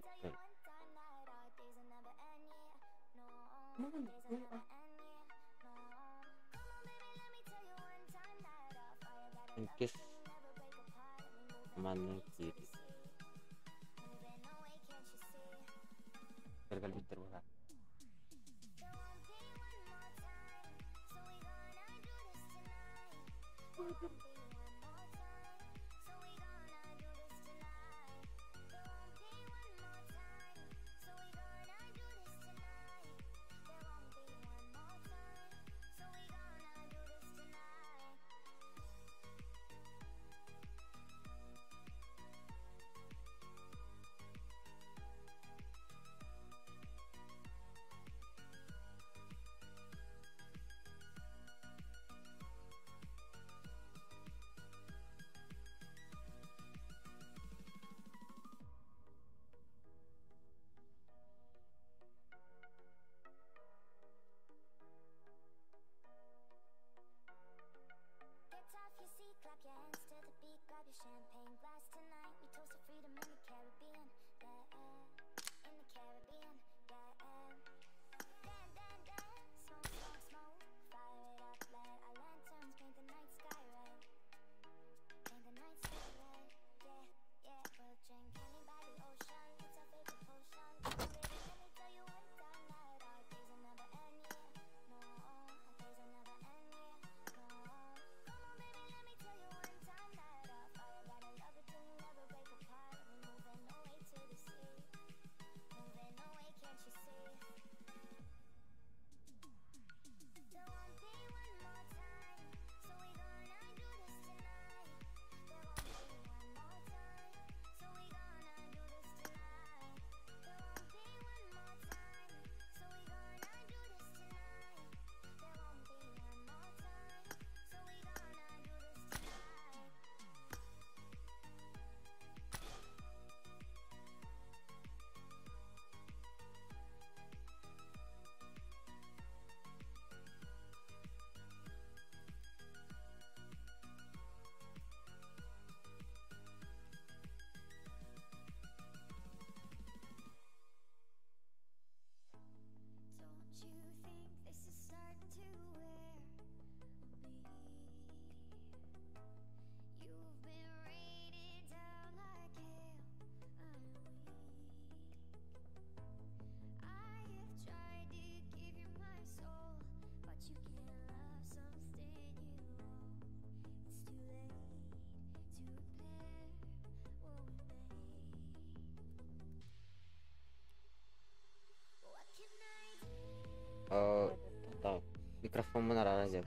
Иккис команда киирdi. Кэлбиттэр буолар. Тоқтау. Микрофоммун арааран дьэ.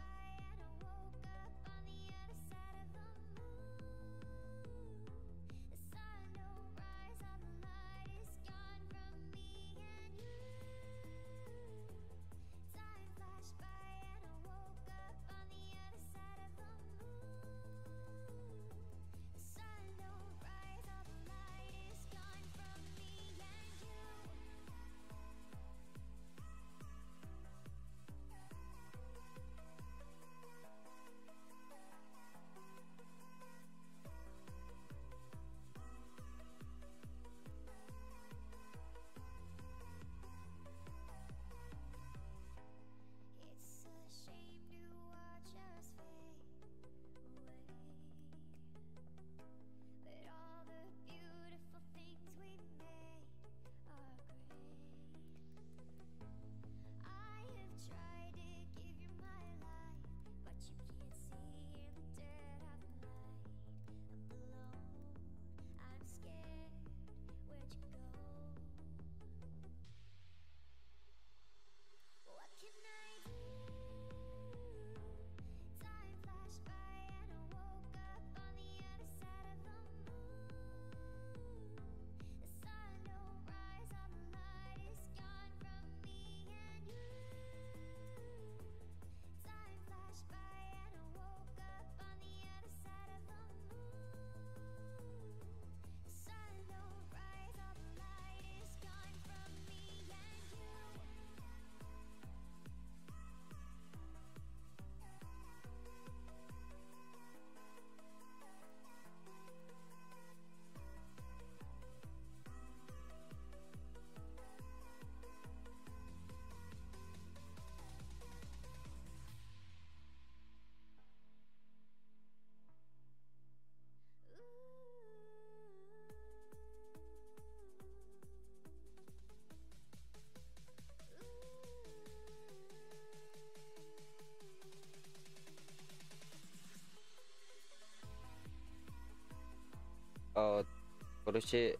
Короче,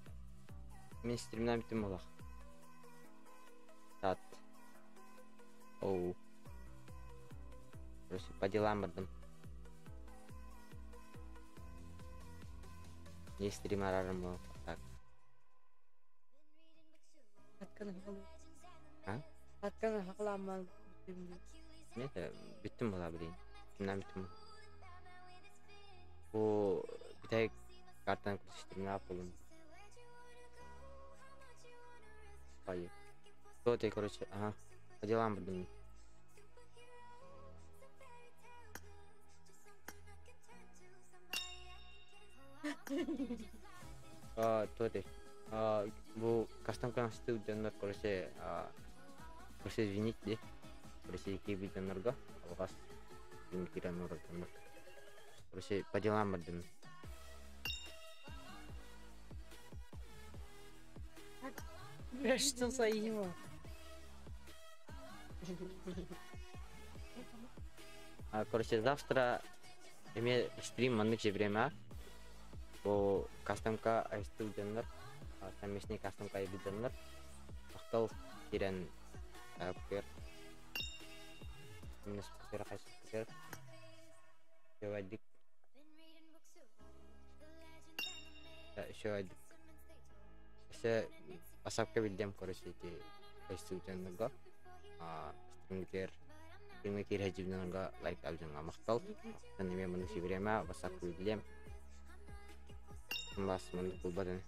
мин стримнээн бүттүм буоллах. Саат. Оу. Короче, по делам бардым. Не стрим арарым буол. Так. А? Нет, бүттүм буолаа билигин. Стримнээн бүттүм. Бу бүтэһик картаны стримнаах буоллум. Пойи. Что ты, короче, ага. По делам бардым. А, то ты. А, бу кастом астыы дьоннор, короче, а, короче, извините, дии. Короче, киирбит дьоннорго, алҕас киирэн олорор дьоннор. Короче, по делам бардым. Бля, что за има? А, короче, завтра эмиэ стрим маннык же время. Бу кастомка айстыы дьоннор, совместный кастомка айбыт дьоннор. Махтал киирэн көр. Минус көр. Үчүгэйдик. Үчүгэйдик. Өссө WhatsAppка билдем, короче, ити айстыы дьоннорго. Стримгитер стримҥэ киирэ дьоннорго лайк дьоҥҥо махтал. Оттон эмиэ маннык время WhatsApp билиэм. Бас маннык булбатын.